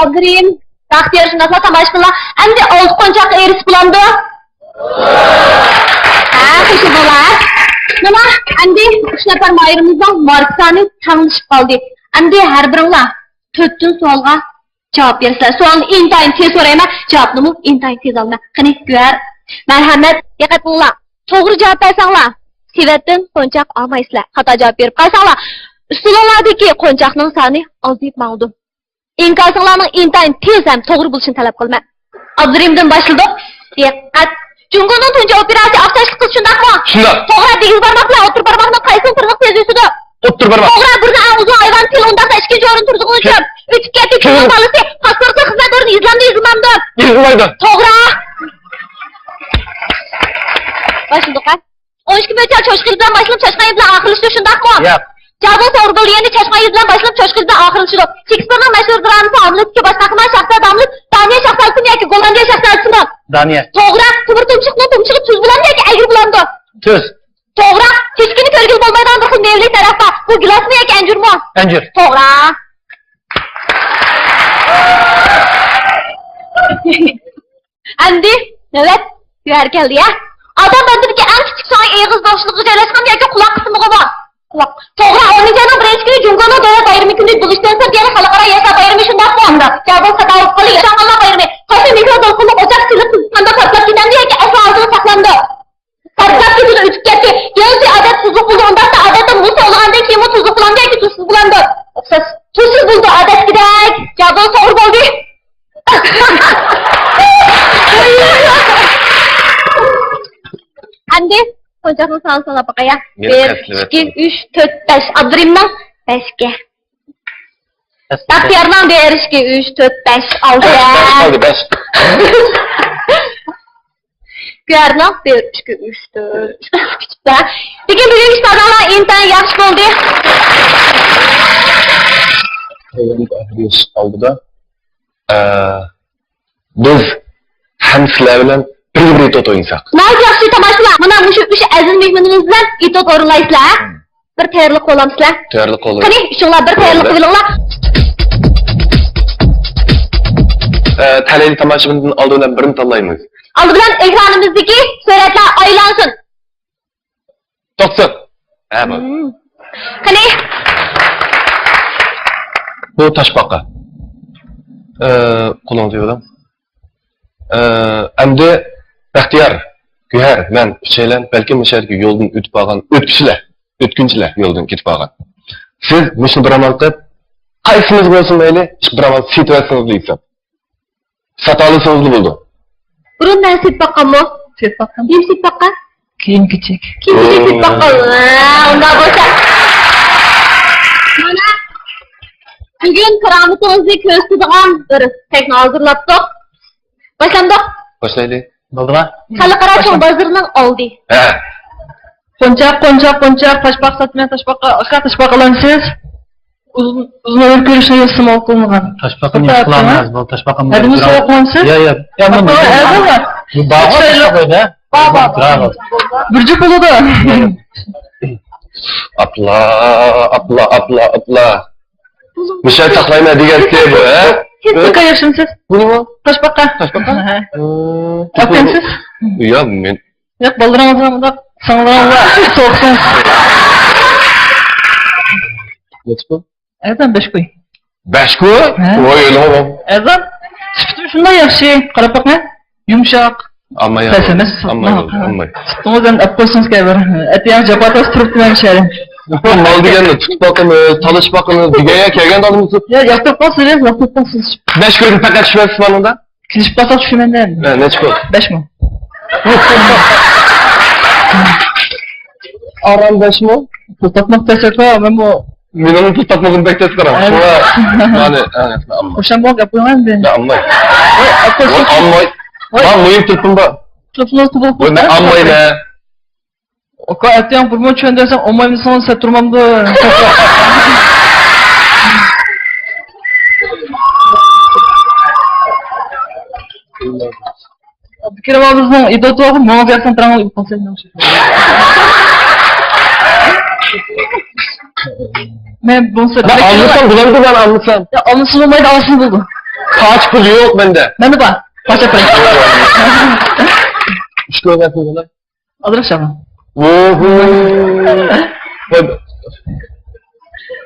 ئابدۇرېھىم، بەختىيار، شۇنداقلا تاماشىبىنلار، ئەمدى ئالتە قونچاققا ئېرىشىپ بولامدۇ؟ ھە، خۇشال بولار. مانا، ئەمدى ئۈچ نەپەر ماھىرىمىزنىڭ ماركا سانى تەڭلىشىپ قالدى. ئەمدى ھەر بىرىڭلار تۆتتىن سوئالغا جاۋاب بېرىسىلەر. سوئالنى ئىنتايىن تېز سورايمەن، جاۋابنىمۇ ئىنتايىن تېز ئالىمەن. قېنى، گۆھەر، مەرھەمەت، دىققەت قىلىڭلار. توغرا جاۋاب بەرسەڭلار، سېۋەتتىن قونچاق ئالمايسىلەر. خاتا جاۋاب بېرىپ قالساڭلار، ئۈستىلىڭلاردىكى قونچاقنىڭ سانى ئازىيىپ ماڭىدۇ. ئىنكاسىڭلارنىڭ ئىنتايىن تېز ھەم توغرا بولۇشىنى تەلەپ قىلىمەن. ئابدۇرېھىمدىن باشلىدۇق. دىققەت! جۇڭگونىڭ تۇنجى ئوپېراتسىيە ئاق چاچلىق قىز، شۇنداقمۇ؟ شۇنداق. توغرا، دېگۈز بارماق بىلەن ئوتتۇرا بارماقنىڭ قايسىنىڭ تىرنىقى تېز ئۆسىدۇ؟ ئوتتۇرا بارماق. توغرا، بۇرنى ئەڭ ئۇزۇن ھايۋان پىل، ئۇنداقتا ئىككىنچى ئورۇن تۇرىدىغىنى كىم؟ ئۆتۈپ كەتتى. كىم؟ كىمنىڭ بالىسى پاسپورتلۇق خىزمەت ئورنى يېزىلامدۇ، يېزىلمامدۇ؟ يېزىلمايدۇ. توغرا. باشلىدۇق ھە. ئون ئىككى مۆچەر چوشقا يىلى بىلەن باشلىنىپ، چاشقان يىلى بىلەن ئاخىرلىشىدۇ، شۇنداقمۇ؟ ياق. جاۋابىڭىز توغرا بولدى، يەنى چاشقان يىلى بىلەن باشلىنىپ، چوشقا يىلى بىلەن ئاخىرلىشىدۇ. شېكسپىرنىڭ مەشھۇر درامىسى ھاملېتتىكى باش قەھرىمان شاھزادە ھاملېت دانىيە شاھزادىسىمۇ ياكى گوللاندىيە شاھزادىسىمۇ؟ دانىيە. توغرا. تۆمۈر تۇمشۇقنىڭ تۇمشۇقى تۈز بولامدۇ ياكى ئەگرى بولامدۇ؟ تۈز. توغرا. تېشىكىنى كۆرگىلى بولمايدىغان بىر خىل مېۋىلىك دەرەخ بار. بۇ گىلاسمۇ ياكى ئەنجۈرمۇ؟ ئەنجۈر. توغرا. ئەمدى نۆۋەت گۆھەر كەلدى، ھە؟ ئادەم بەدىنىدىكى ئەڭ كىچىك سۆڭەك ئېغىز بوشلۇقىغا جايلاشقان ياكى قۇلاق قىسمىغىمۇ؟ قۇلاق. توغرا، ئونىنچى ئاينىڭ بىرىنچى كۈنى جۇڭگونىڭ دۆلەت بايرىمى كۈنى بولۇشتىن سىرت، يەنى خەلقئارا ياشلار بايرىمى، شۇنداقمۇ؟ شۇنداق. جاۋابىڭىز خاتا بولۇپ قالدى. ياشانغانلار بايرىمى. قايسى مىكرو دولقۇنلۇق ئوچاق سىلىق قانداق پارتلاپ كېتەمدۇ ياكى ئەسلا ھالىتىدە ساقلىنىدۇ؟ پارتلاپ كېتىدۇ، ئۆچۈپ كەتتى. يېڭىسى ئادەتتە سۇسلۇق بولىدۇ، ئۇنداقتا ئادەتتە ئەمدى قونچاقنىڭ سانىنى ساناپ باقايلى. بىر، ئىككى، ئۈچ، تۆت، بەش. ئابدۇرېھىمنىڭ بەشكە. بەختىيارنىڭ بىر، ئىككى، ئۈچ، تۆت، بەش، ئالتە. بەش قالدى، بەش. گۆھەرنىڭ بىر، ئىككى، ئۈچ، تۆت، ئىككى، ئۈچ. لېكىن بۈگۈنكى ئىپادەڭلار ئىنتايىن ياخشى بولدى. ئالدىدا، ئە، بىز ھەم سىلەر بىلەن بىرگە بىر توت ئوينىساق. ناھايىتى ياخشى تاماشىبىنلار. مانا مۇشۇ ئۈچ ئەزىز مېھمىنىمىز بىلەن ئېتوت ئورۇنلايسىلەر. بىر تەييارلىق قىلامسىلەر؟ تەييارلىق قىلىۋېلىڭ. قېنى، ئۈچۈڭلار بىر تەييارلىق قىلىۋېلىڭلار. ئە، تەلەيلى تاماشىبىندىن ئالدى بىلەن بىرنى تاللايمىز. ئالدى بىلەن ئېكرانىمىزدىكى سۈرەتلەر ئايلانسۇن. توختىسۇن. ھە، بولدى. مم. قېنى. بۇ تاشپاقا. ئە، قولۇڭنى يۇيۇۋېلىڭ. ئە، ئەمدى بەختىيار، گۆھەر، مەن ئۈچەيلەن بەلكىم مۇشۇ يەردىكى يولدىن ئۆتۈپ بارغان ئۆتكۈچىلەر، ئۆتكۈنچىلەر يولدىن كېتىپ بارغان. سىز مۇشۇنى بىر ئامال قىلىپ، قايسىمىز بولسۇن مەيلى، بىر ئامال سېتىۋەتسىڭىز دېسەم. ساتالىسىڭىزلا بولىدۇ. بۇرۇن مەن سېتىپ باققانمۇ؟ سېتىپ باققان. نېمە سېتىپ باققان؟ كىيىم كېچەك. كىيىم كېچەك سېتىپ باققان. ھە، ئۇنداق بولسا. مانا، بۈگۈن كارامىتىڭىزنى كۆرسىتىدىغان بىر سەھنە ھازىرلاپتۇق. باشلامدۇق؟ باشلايلى. بولدىما؟ خەلقئارا چوڭ بازىرىنىڭ ئالدى. ھە. قونچاق، قونچاق، قونچاق، تاشپاقا ساتىمەن، تاشپاقا، ئاكا، تاشپاقا ئالامسىز؟ ئۇزۇن، ئۇزۇن ئۆمۈر كۆرۈشنى يوسۇن مول قىلمىغان. تاشپاقىنى ياق قىلالمايمىز، بۇ تاشپاقا ھەدىمۇ سوغۇق قىلامسىز؟ يا، يا. يا، بۇ بارغا تاشپاقا ئىدى. بار، بار. بىر جۈپ بولىدۇ. ئاپلا، ئاپلا، ئاپلا، ئاپلا. مۇشۇ يەردە ساقلايمەن دېگەنتى بۇ، ھە؟ ئاكا، ياخشىمۇسىز؟ بۇ نېمە؟ تاشپاقا. تاشپاقا؟ ھە. ئاپكەنسىز؟ يا، مەن ياق، بالىلىرىڭىزغا مۇنداق ساڭلىرىڭلار سوقسۇن. نەچچە كوي؟ ئەزان بەش كوي. بەش كوي؟ ھە. ۋاي، ئۆلۈڭ. ئەزان سۈپىتىمۇ شۇنداق ياخشى. قاراپ بېقىڭ. يۇمشاق. ئامماي، پەس ئەمەس. ئامماي، ئامماي. سۈتىڭىزنى ئەپ قويسىڭىز كەبىر. ئەتىياڭ جاپا تارتىپ تۇرۇپتىمەن شەھەردە. مال دېگەننى تۇتۇپ باقىمىز، تالىشىپ باقىمىز دېگەن يا كەلگەندە ئالدىمىز. يا، ياقتۇرۇپ قالسىڭىز، ياقتۇرۇپ قالسىڭىز. بەش كوي پەقەت چۈشۈرەسىز ماڭا. كېلىشىپ قالساق چۈشۈرىمەن دە. ھە، نەچچە كوي؟ بەش مىڭ. ئاران بەش مىڭ؟ پۇل تاپماق تەس ئەكا، مەنمۇ. مېنىڭمۇ پۇل تاپمىغىنىم بەك تەس قاراڭ. ھە. شۇڭا، يەنى، ھە، ئەمما. خۇشام بولۇپ گەپ قىلىڭ ئەمدى. يا، ئالماي. ۋاي، ئالماي. ۋاي. ماڭا مۇھىم تېلېفون بار. تېلېفونىڭىزنى قوبۇل قىلىڭ. ۋاي، مەن ئالمايمەن. ئاكا، ئەتىياڭ بىر مۇنچە چۈشەندۈرسەڭ، ئالمايمەن دېسىڭىز، سەت تۇرمامدۇ؟ ئابدۇكېرىم ئابىزنىڭ ئىدىياتى بارغۇ، ماڭا بۇياقتىن تۇراڭ، ئۇيقۇ قالسا. مەن بولسا مەن ئالمىسام بولامدۇ، مەن ئالمىسام؟ يا، ئالمىسا بولمايدۇ، ئالسىمۇ بولىدۇ. قاچا پۇل يوق مەندە. مەندە بار. قاچا پۇل. ئۈچ كوي بەرسىڭىز بولار. ئازراق شاڭا. ۋوھۇ.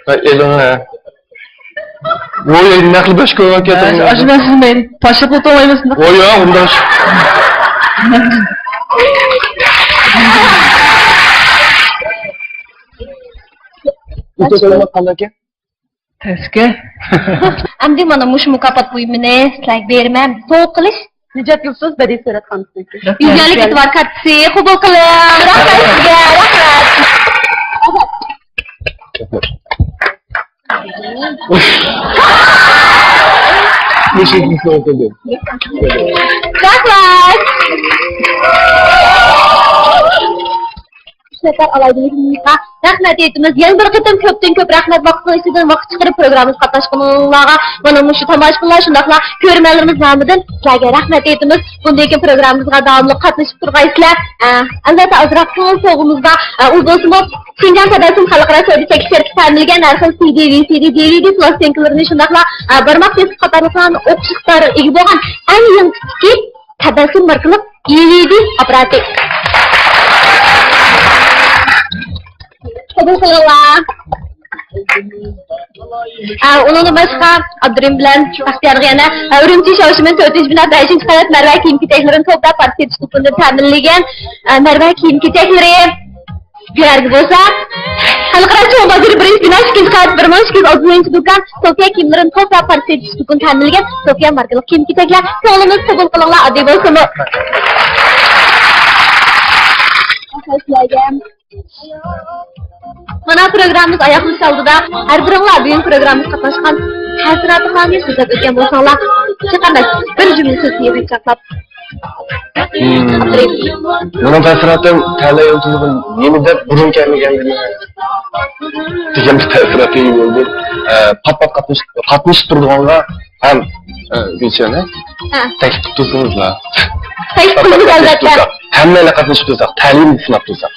ۋاي ئېلىڭ ھە. ۋوي، نەقلى بەش كوي بار كەتتى. ئاشۇ نەرسىنى مەن تاشلاپ ئولتۇرمايمىز. ۋوي يا، ئۇنداش. ئۈچ كوي قانداق ئىكەن؟ تەسكە. ئەمدى مانا مۇشۇ مۇكاپات بۇيۇمىنى سىلەرگە بېرىمەن. سوۋغا قىلىش. نىجات يۇلتۇز بەدىئىي سۈرەتخانىسىنىڭكى. يۈزلۈكلۈك ئېتىبار كارتىسى قوبۇل قىلىڭ. رەھمەت سىزگە، رەھمەت. رەھمەت. ئىشلەتكەن ئالاھىدىلىكىڭىزگە رەھمەت ئېيتىمىز. يەنە بىر قېتىم كۆپتىن كۆپ رەھمەت، ۋاقىتنىڭ ئىچىدىن ۋاقىت چىقىرىپ پروگراممىمىزغا قاتناشقىنىڭلارغا، مانا مۇشۇ تاماشىبىنلار شۇنداقلا كۆرۈرمەنلىرىمىز نامىدىن سىلەرگە رەھمەت ئېيتىمىز. بۇندىن كېيىن پروگراممىمىزغا داۋاملىق قاتنىشىپ تۇرغايسىلەر. ئە، ئەلۋەتتە، ئازراق كۆڭۈل سوۋغىمىزدا، ئە، ئۇ بولسىمۇ شىنجاڭ تەبەسسۇم خەلقئارا سودا چەكلىك شىركىتى تەمىنلىگەن ھەر خىل سىدى، ۋىسىدى، دىۋىدى پلاستىنكىلىرىنى، شۇنداقلا، ئە، بارماق دىسكى قاتارلىقلارنى ئوقۇشلۇق ئىقتىدارىغا ئىگە بولغان ئەڭ يېڭى تىپتىكى تەبەسسۇم ماركىلىق دىۋىدى ئاپپاراتى. قوبۇل قىلىڭلار. ئە، ئۇنىڭدىن باشقا، ئابدۇرېھىم بىلەن بەختىيارغا يەنە، ئە، ئۈرۈمچى شياۋشىمىن تۆتىنچى بىنا بەشىنچى قەۋەت مەرۋە كىيىم-كېچەكلىرىنى توپلاپ پارتىيە دوكىنىدىن تەمىنلىگەن، ئە، مەرۋە كىيىم-كېچەكلىرى. گۆھەرگە بولسا، خەلقئارا چوڭ بازىرى بىرىنچى بىنا ئىككىنچى قەۋەت بىر مىڭ ئىككى يۈز ئالتمىش بىرىنچى دۇكان، سوفىيا كىيىملىرىنى توپلاپ پارتىيە دوكىنىدىن تەمىنلىگەن سوفىيا ماركىلىق كىيىم-كېچەكلەر. كۆڭلىمىز قوبۇل قىلىڭلار، ئاددىي بولسىمۇ. مانا پروگراممىمىز ئاياغلىنىش ئالدىدا ھەر بىرىڭلار بۈگۈن پروگراممىمىزغا قاتناشقان تەسىراتىڭلارنى سۆزلەپ ئۆتكەن بولساڭلار، چىقىمىز بىر جۈملە سۆزنى يىغىنچاقلاپ. مېنىڭ تەسىراتىم تەلەي يۇلتۇزىغا نېمە دەپ بۇرۇن كەلمىگەنلىكىم دېگەن تەسىراتىم بولدى. ئە، پات-پات قاتنىشىپ، قاتنىشىپ تۇرىدىغانغا ھەم، ئە، گۈلشەنە، ھە، تەكلىپ قىلىپ تۇرسىڭىزلا. تەكلىپ قىلىمىز، ئەلۋەتتە. ھەممەيلەن قاتنىشىپ تۇرساق، تەلىيىنى سىناپ تۇرساق.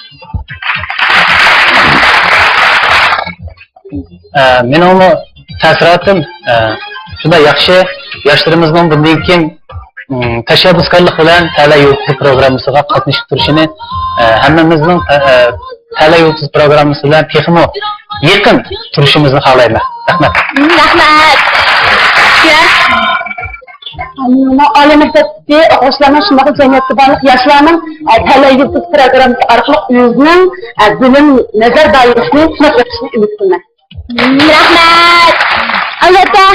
ئە، مېنىڭمۇ تەسىراتىم، ئە، شۇنداق ياخشى، ياشلىرىمىزنىڭ بۇندىن كېيىن، ئىم، تەشەببۇسكارلىق بىلەن تەلەي يۇلتۇزى پروگراممىسىغا قاتنىشىپ تۇرۇشىنى، ئە، ھەممىمىزنىڭ، ئە، ئە، تەلەي يۇلتۇز پروگراممىسى بىلەن تېخىمۇ يېقىن تۇرۇشىمىزنى خالايمەن. رەھمەت. رەھمەت. ئالىمىز دەپتى، ئوقۇغۇچىلارنىڭ شۇنداقلا جەمئىيەتتە بارلىق ياشلارنىڭ، ئە، تەلەي يۇلتۇز پروگراممىسى ئارقىلىق ئۆزىنىڭ، ئە، بىلىم، نەزەر دائىرىسىنى سىناپ بېقىشىنى ئۈمىد قىلىمەن. رەھمەت. ئەلۋەتتە،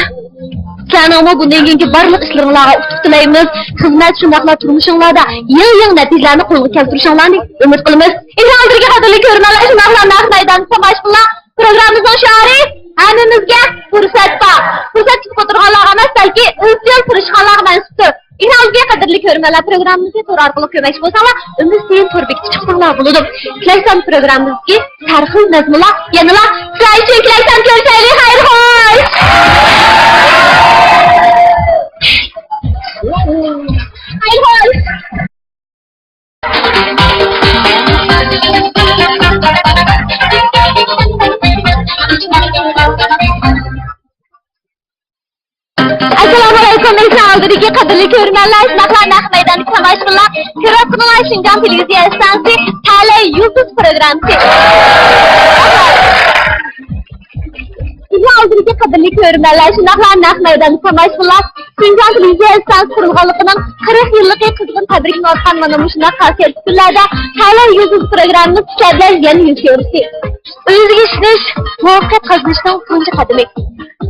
سىلەرنىڭمۇ بۇندىن كېيىنكى بارلىق ئىشلىرىڭلارغا ئۇتۇق تىلەيمىز. خىزمەت شۇنداقلا تۇرمۇشۇڭلاردا يېڭى-يېڭى نەتىجىلەرنى قولغا كەلتۈرۈشۈڭلارنى ئۈمىد قىلىمىز. ئېكران ئالدىدىكى قەدىرلىك كۆرۈرمەنلەر، شۇنداقلا نەق مەيداندىكى تاماشىبىنلار، پروگراممىمىزنىڭ شوئارى ھەممىمىزگە پۇرسەت بار. پۇرسەت كۈتۈپ ئولتۇرغانلارغا ئەمەس، بەلكى ئىزچىل تىرىشقانلارغا مەنسۇپتۇر. ئېكران ئالدىدىكى قەدىرلىك كۆرۈرمەنلەر، پروگراممىمىزنى تور ئارقىلىق كۆرمەكچى بولساڭلار، ئۈمىد تىۋى تور بېكىتىگە چىقساڭلار بولىدۇ. كېلەكسان پروگراممىمىزدىكى ھەر خىل مەزمۇنلار يەنىلا سىلەر ئۈچۈن. كېلەكسان كۆرۈشەيلى، خەير خوش! خەير خوش! ئەسسالامۇئەلەيكۇم، ئېكران ئالدىدىكى قەدىرلىك كۆرۈرمەنلەر، شۇنداقلا نەق مەيداندىكى تاماشىبىنلار، كۆرۈۋاتقىنىڭلار شىنجاڭ تېلېۋىزىيە ئىستانسىسى تەلەي يۇلتۇز پروگراممىسى. ئېكران ئالدىدىكى قەدىرلىك كۆرۈرمەنلەر، شۇنداقلا نەق مەيداندىكى تاماشىبىنلار، شىنجاڭ تېلېۋىزىيە ئىستانسىسى قۇرۇلغانلىقىنىڭ قىرىق يىللىقى قىزغىن قەدرىگە يېتىۋاتقان مانا مۇشۇنداق خاسىيەتلىك كۈنلەردە تەلەي يۇلتۇز پروگراممىمىز سىلەر بىلەن يەنە يۈز كۆرۈشتى. ئۆزىگە ئىشىنىش مۇۋەپپەقىيەت قازىنىشنىڭ تۇنجى قەدىمى.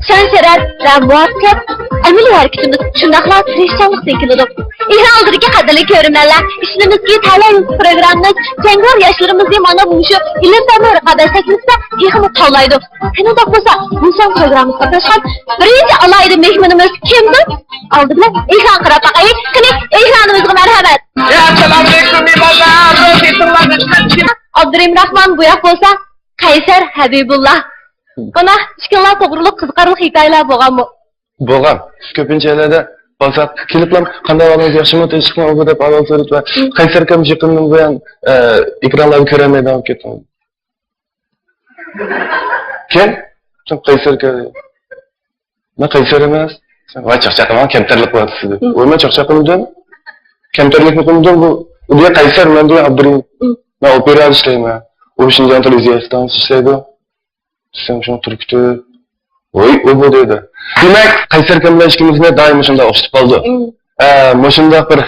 شان-شەرەپ ۋە مۇۋەپپەقىيەت ئەمەلىي ھەرىكىتىمىز، شۇنداقلا تىرىشچانلىقتىن كېلىدۇ. ئېكران ئالدىدىكى قەدىرلىك كۆرۈرمەنلەر، ئىشىنىمىزكى، تەلەي يۇلتۇز پروگراممىمىز جەڭگىۋار ياشلىرىمىزنى مانا مۇشۇ ئىلىم-پەن رىقابەت سەھنىسىدە تېخىمۇ تاۋلايدۇ. قېنى، ئۇنداق بولسا، بۇ سان پروگراممىمىزغا قاتناشقان بىرىنچى ئالاھىدە مېھمىنىمىز كىمدۇر؟ ئالدى بىلەن ئېكرانغا قاراپ باقايلى. قېنى، ئېكرانىمىزغا مەرھەمەت. ئابدۇرېھىم راخمان، بۇ ياق بولسا قەيسەر ھەبىبۇللا. مانا، ئىككىڭلار توغرۇلۇق قىزىقارلىق ھېكايىلەر بولغانمۇ؟ بولغان. كۆپىنچە يەرلەردە بارساق، كېلىپلا، «قانداق ئەھۋالىڭىز، ياخشىمۇ، تىنچلىقمۇ؟» ئۇ دەپ ئەھۋال سورىيىپ، قەيسەر ئاكام يېقىندىن بۇيان، ئە، ئېكرانلاردا كۆرەلمەيدىغان بولۇپ كەتتىم. كىم؟ قەيسەر ئاكا. مەن قەيسەر ئەمەس. ۋاي، چاقچاق قىلماڭ، كەمتەرلىك قىلىۋاتىسىز دېدى. ۋاي، مەن چاقچاق قىلمىدىم. كەمتەرلىكمۇ قىلمىدىم. بۇ، بۇ دېگەن قەيسەر، مەن دېگەن ئابدۇرېھىم. مەن ئوپېرادا ئىشلەيمەن. ئۇ شىنجاڭ تېلېۋىزىيە ئىستانسىسىدا ئىشلەيدۇ. دېسەم، شۇڭا تۇرۇپ كېتىپ. ۋاي، ئۇ بۇ دەيدۇ. دېمەك، قەيسەر ئاكام بىلەن ئىككىمىزنى دائىم مۇشۇنداق ئوخشىتىپ قالىدۇ. ئە، مۇشۇنداق بىر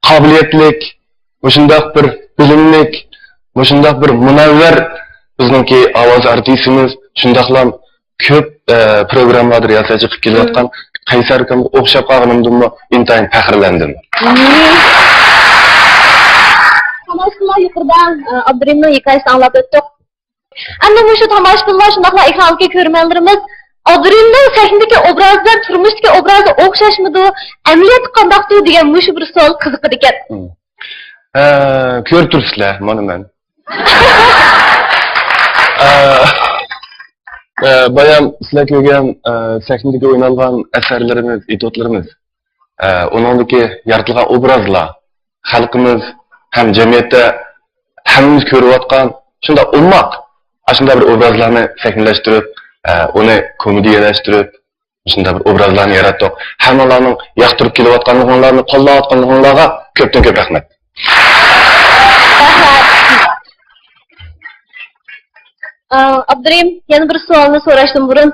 قابىلىيەتلىك، مۇشۇنداق بىر بىلىملىك، مۇشۇنداق بىر مۇنەۋۋەر بىزنىڭكى ئاۋاز ئارتىسىمىز، شۇنداقلا كۆپ، ئە، پروگراممىلاردا رىياسەتچىلىك قىلىپ كېلىۋاتقان قەيسەر ئاكامغا ئوخشاپ قالغىنىمدىنمۇ ئىنتايىن پەخىرلەندىم. تاماشىبىنلار، يۇقىرىدا، ئە، ئابدۇرېھىمنىڭ ھېكايىسىنى ئاڭلاپ ئۆتتۇق. ئەمدى مۇشۇ تاماشىبىنلار، شۇنداقلا ئېكران ئالدىدىكى كۆرۈرمەنلىرىمىز ئابدۇرېھىمنىڭ سەھنىدىكى ئوبرازى بىلەن تۇرمۇشتىكى ئوبرازى ئوخشاشمىدۇ؟ ئەمەلىيەتتە قانداقتۇ دېگەن مۇشۇ بىر سوئال قىزىقىدىكەن. ھە، كۆرۈپ تۇرسىلەر، مانا مەن. ئە، ئە، بايام سىلەر كۆرگەن، ئە، سەھنىدىكى ئوينالغان ئەسەرلىرىمىز، ئېتيۇدلىرىمىز، ئە، ئۇنىڭدىكى يارىتىلغان ئوبرازلار، خەلقىمىز ھەم جەمئىيەتتە ھەممىمىز كۆرۈۋاتقان شۇنداق ئوماق، ئاشۇنداق بىر ئوبرازلارنى سەھنىلەشتۈرۈپ، ئە، ئۇنى كومېدىيەلەشتۈرۈپ، شۇنداق بىر ئوبرازلارنى ياراتتۇق. ھەممىڭلارنىڭ ياقتۇرۇپ كېلىۋاتقانلىقىڭلارنى، قوللاۋاتقانلىقىڭلارغا كۆپتىن كۆپ رەھمەت. رەھمەت. ئابدۇرېھىم، يەنە بىر سوئالنى سوراشتىن بۇرۇن،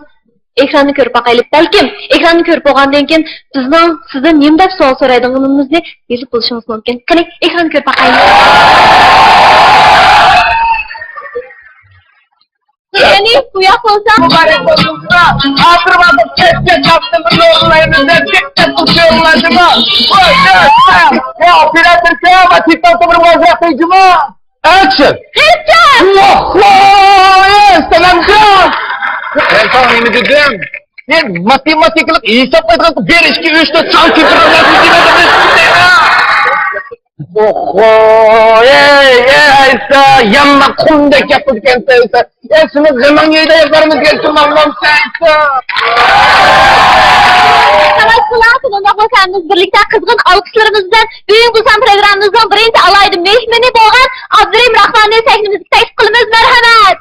ئېكراننى كۆرۈپ باقايلى. بەلكىم، ئېكراننى كۆرۈپ بولغاندىن كېيىن، بىزنىڭ سىزدىن نېمە دەپ سوئال سورايدىغىنىمىزنى بىلىپ بولۇشىڭىز مۇمكىن. قېنى، ئېكراننى كۆرۈپ باقايلى. يەنى، بۇ ياق بولسا. مۇبارەك بولسۇن. خاتىرىمىزنى كەچكە چاپتىمىز يوللايمىز دەپ، دىققەت قىلىپ يوللادىمۇ؟ ۋاي، يا، يا، ئوپېراتور كىم؟ تىكتوكتا بىر ۋازىيەت جۇمۇ. ئەكشن! غېرىبجان! ۋاھۋاي، سالامجان! مەن ساڭا نېمە دېدىم؟ سەن ماتېماتىكىلىق ھېساب قىلىدىغان بىر، ئىككى، ئۈچ، تۆت سان كۆپۈرۈپ ئوخۇ، ئەي، ئەي، ئەيسا، يامما قۇمدەك ياقىدىكەنسەن، ئەيسا. ئەي، سېنىڭ غېمىڭ يەيدۇ، ياقارمىز كەلسۇن، ماڭمامسەن، ئەيسا. خالاس، خالاس، شۇنداق بولسا، ھەممىمىز بىرلىكتە قىزغىن ئالقىشلىرىمىز بىلەن بۈگۈنكى بۇ سان پروگراممىمىزنىڭ بىرىنچى ئالاھىدە مېھمىنى بولغان ئابدۇرېھىم راخماننى سەھنىمىزگە تەكلىپ قىلىمىز. مەرھەمەت!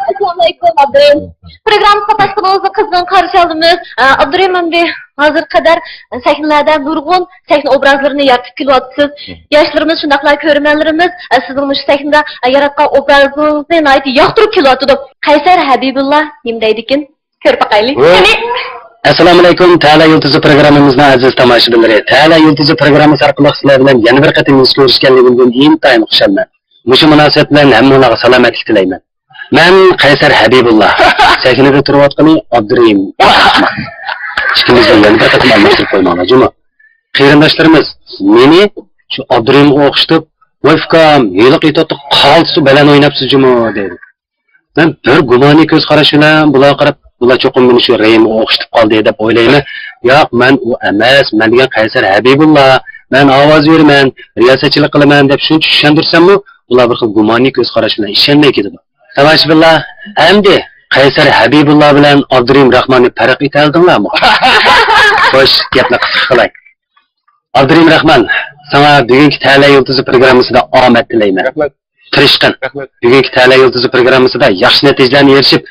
ئەسسالامۇئەلەيكۇم، ئابدۇرېھىم. پروگراممىزغا قاتناشقىنىڭىزنى قىزغىن قارشى ئالىمىز. ئە، ئابدۇرېھىم ئەمدى ھازىرغا قەدەر سەھنىلەردە نۇرغۇن سەھنە ئوبرازلىرىنى يارىتىپ كېلىۋاتىسىز. مم. ياشلىرىمىز، شۇنداقلا كۆرۈرمەنلىرىمىز، ئە، سىزنىڭ مۇشۇ سەھنىدە، ئە، ياراتقان ئوبرازىڭىزنى ناھايىتى ياقتۇرۇپ كېلىۋاتىدۇ. قەيسەر ھەبىبۇللا نېمە دەيدىكىن؟ كۆرۈپ باقايلى. ۋاي. قېنى. ئەسسالامۇئەلەيكۇم، تەلە يۇلتۇزى پروگراممىمىزنىڭ ئەزىز تاماشىبىنلىرى. تەلە يۇلتۇزى پروگراممىسى ئارقىلىق سىلەر بىلەن يەنە بىر قېتىم يۈز كۆرۈشكەنلىكىمدىن ئىنتايىن خۇشالمەن. مۇشۇ مۇناسىۋەت بىلەن ھەممىڭلارغا سالامەتلىك تىلەيمەن. مەن قەيسەر ھەبىبۇللا. سەھنىدە تۇرۇۋاتقىنى ئابدۇرېھىم. ئىككىمىزنى يەنە بىر قېتىم ئالماشتۇرۇپ قويماڭلار، جۇمۇ. قېرىنداشلىرىمىز مېنى شۇ ئابدۇرېھىمغا ئوخشىتىپ، ۋاي ئۇكام، ھېلىقى ئېتوتتا قالتىس بىلەن ئويناپسىز جۇمۇ دەيدۇ. مەن بىر گۇمانىي كۆز قاراش بىلەن بۇلارغا قاراپ، بۇلار چوقۇم مېنى شۇ رېھىمغا ئوخشىتىپ قالدى دەپ ئويلايمەن. ياق، مەن ئۇ ئەمەس، مەن دېگەن قەيسەر ھەبىبۇللا. مەن ئاۋاز بېرىمەن، رىياسەتچىلىك قىلىمەن دەپ شۇنچە چۈشەندۈرسەممۇ، ئۇلار بىر خىل گۇمانىي كۆز قاراش بىلەن ئىشەنمەي كېتىدۇ. تاماشىبىنلار، ئەمدى قەيسەر ھەبىبۇللا بىلەن ئابدۇرېھىم راخماننى پەرق ئېتەلىدىڭلارمۇ؟ خوش، گەپنى قىسقا قىلاي. ئابدۇرېھىم راخمان، ساڭا بۈگۈنكى تەلە يۇلتۇزى پروگراممىسىدا ئامەت تىلەيمەن. رەھمەت. تىرىشقىن. رەھمەت. بۈگۈنكى تەلە يۇلتۇزى پروگراممىسىدا ياخشى نەتىجىلەرنى ئېرىشىپ،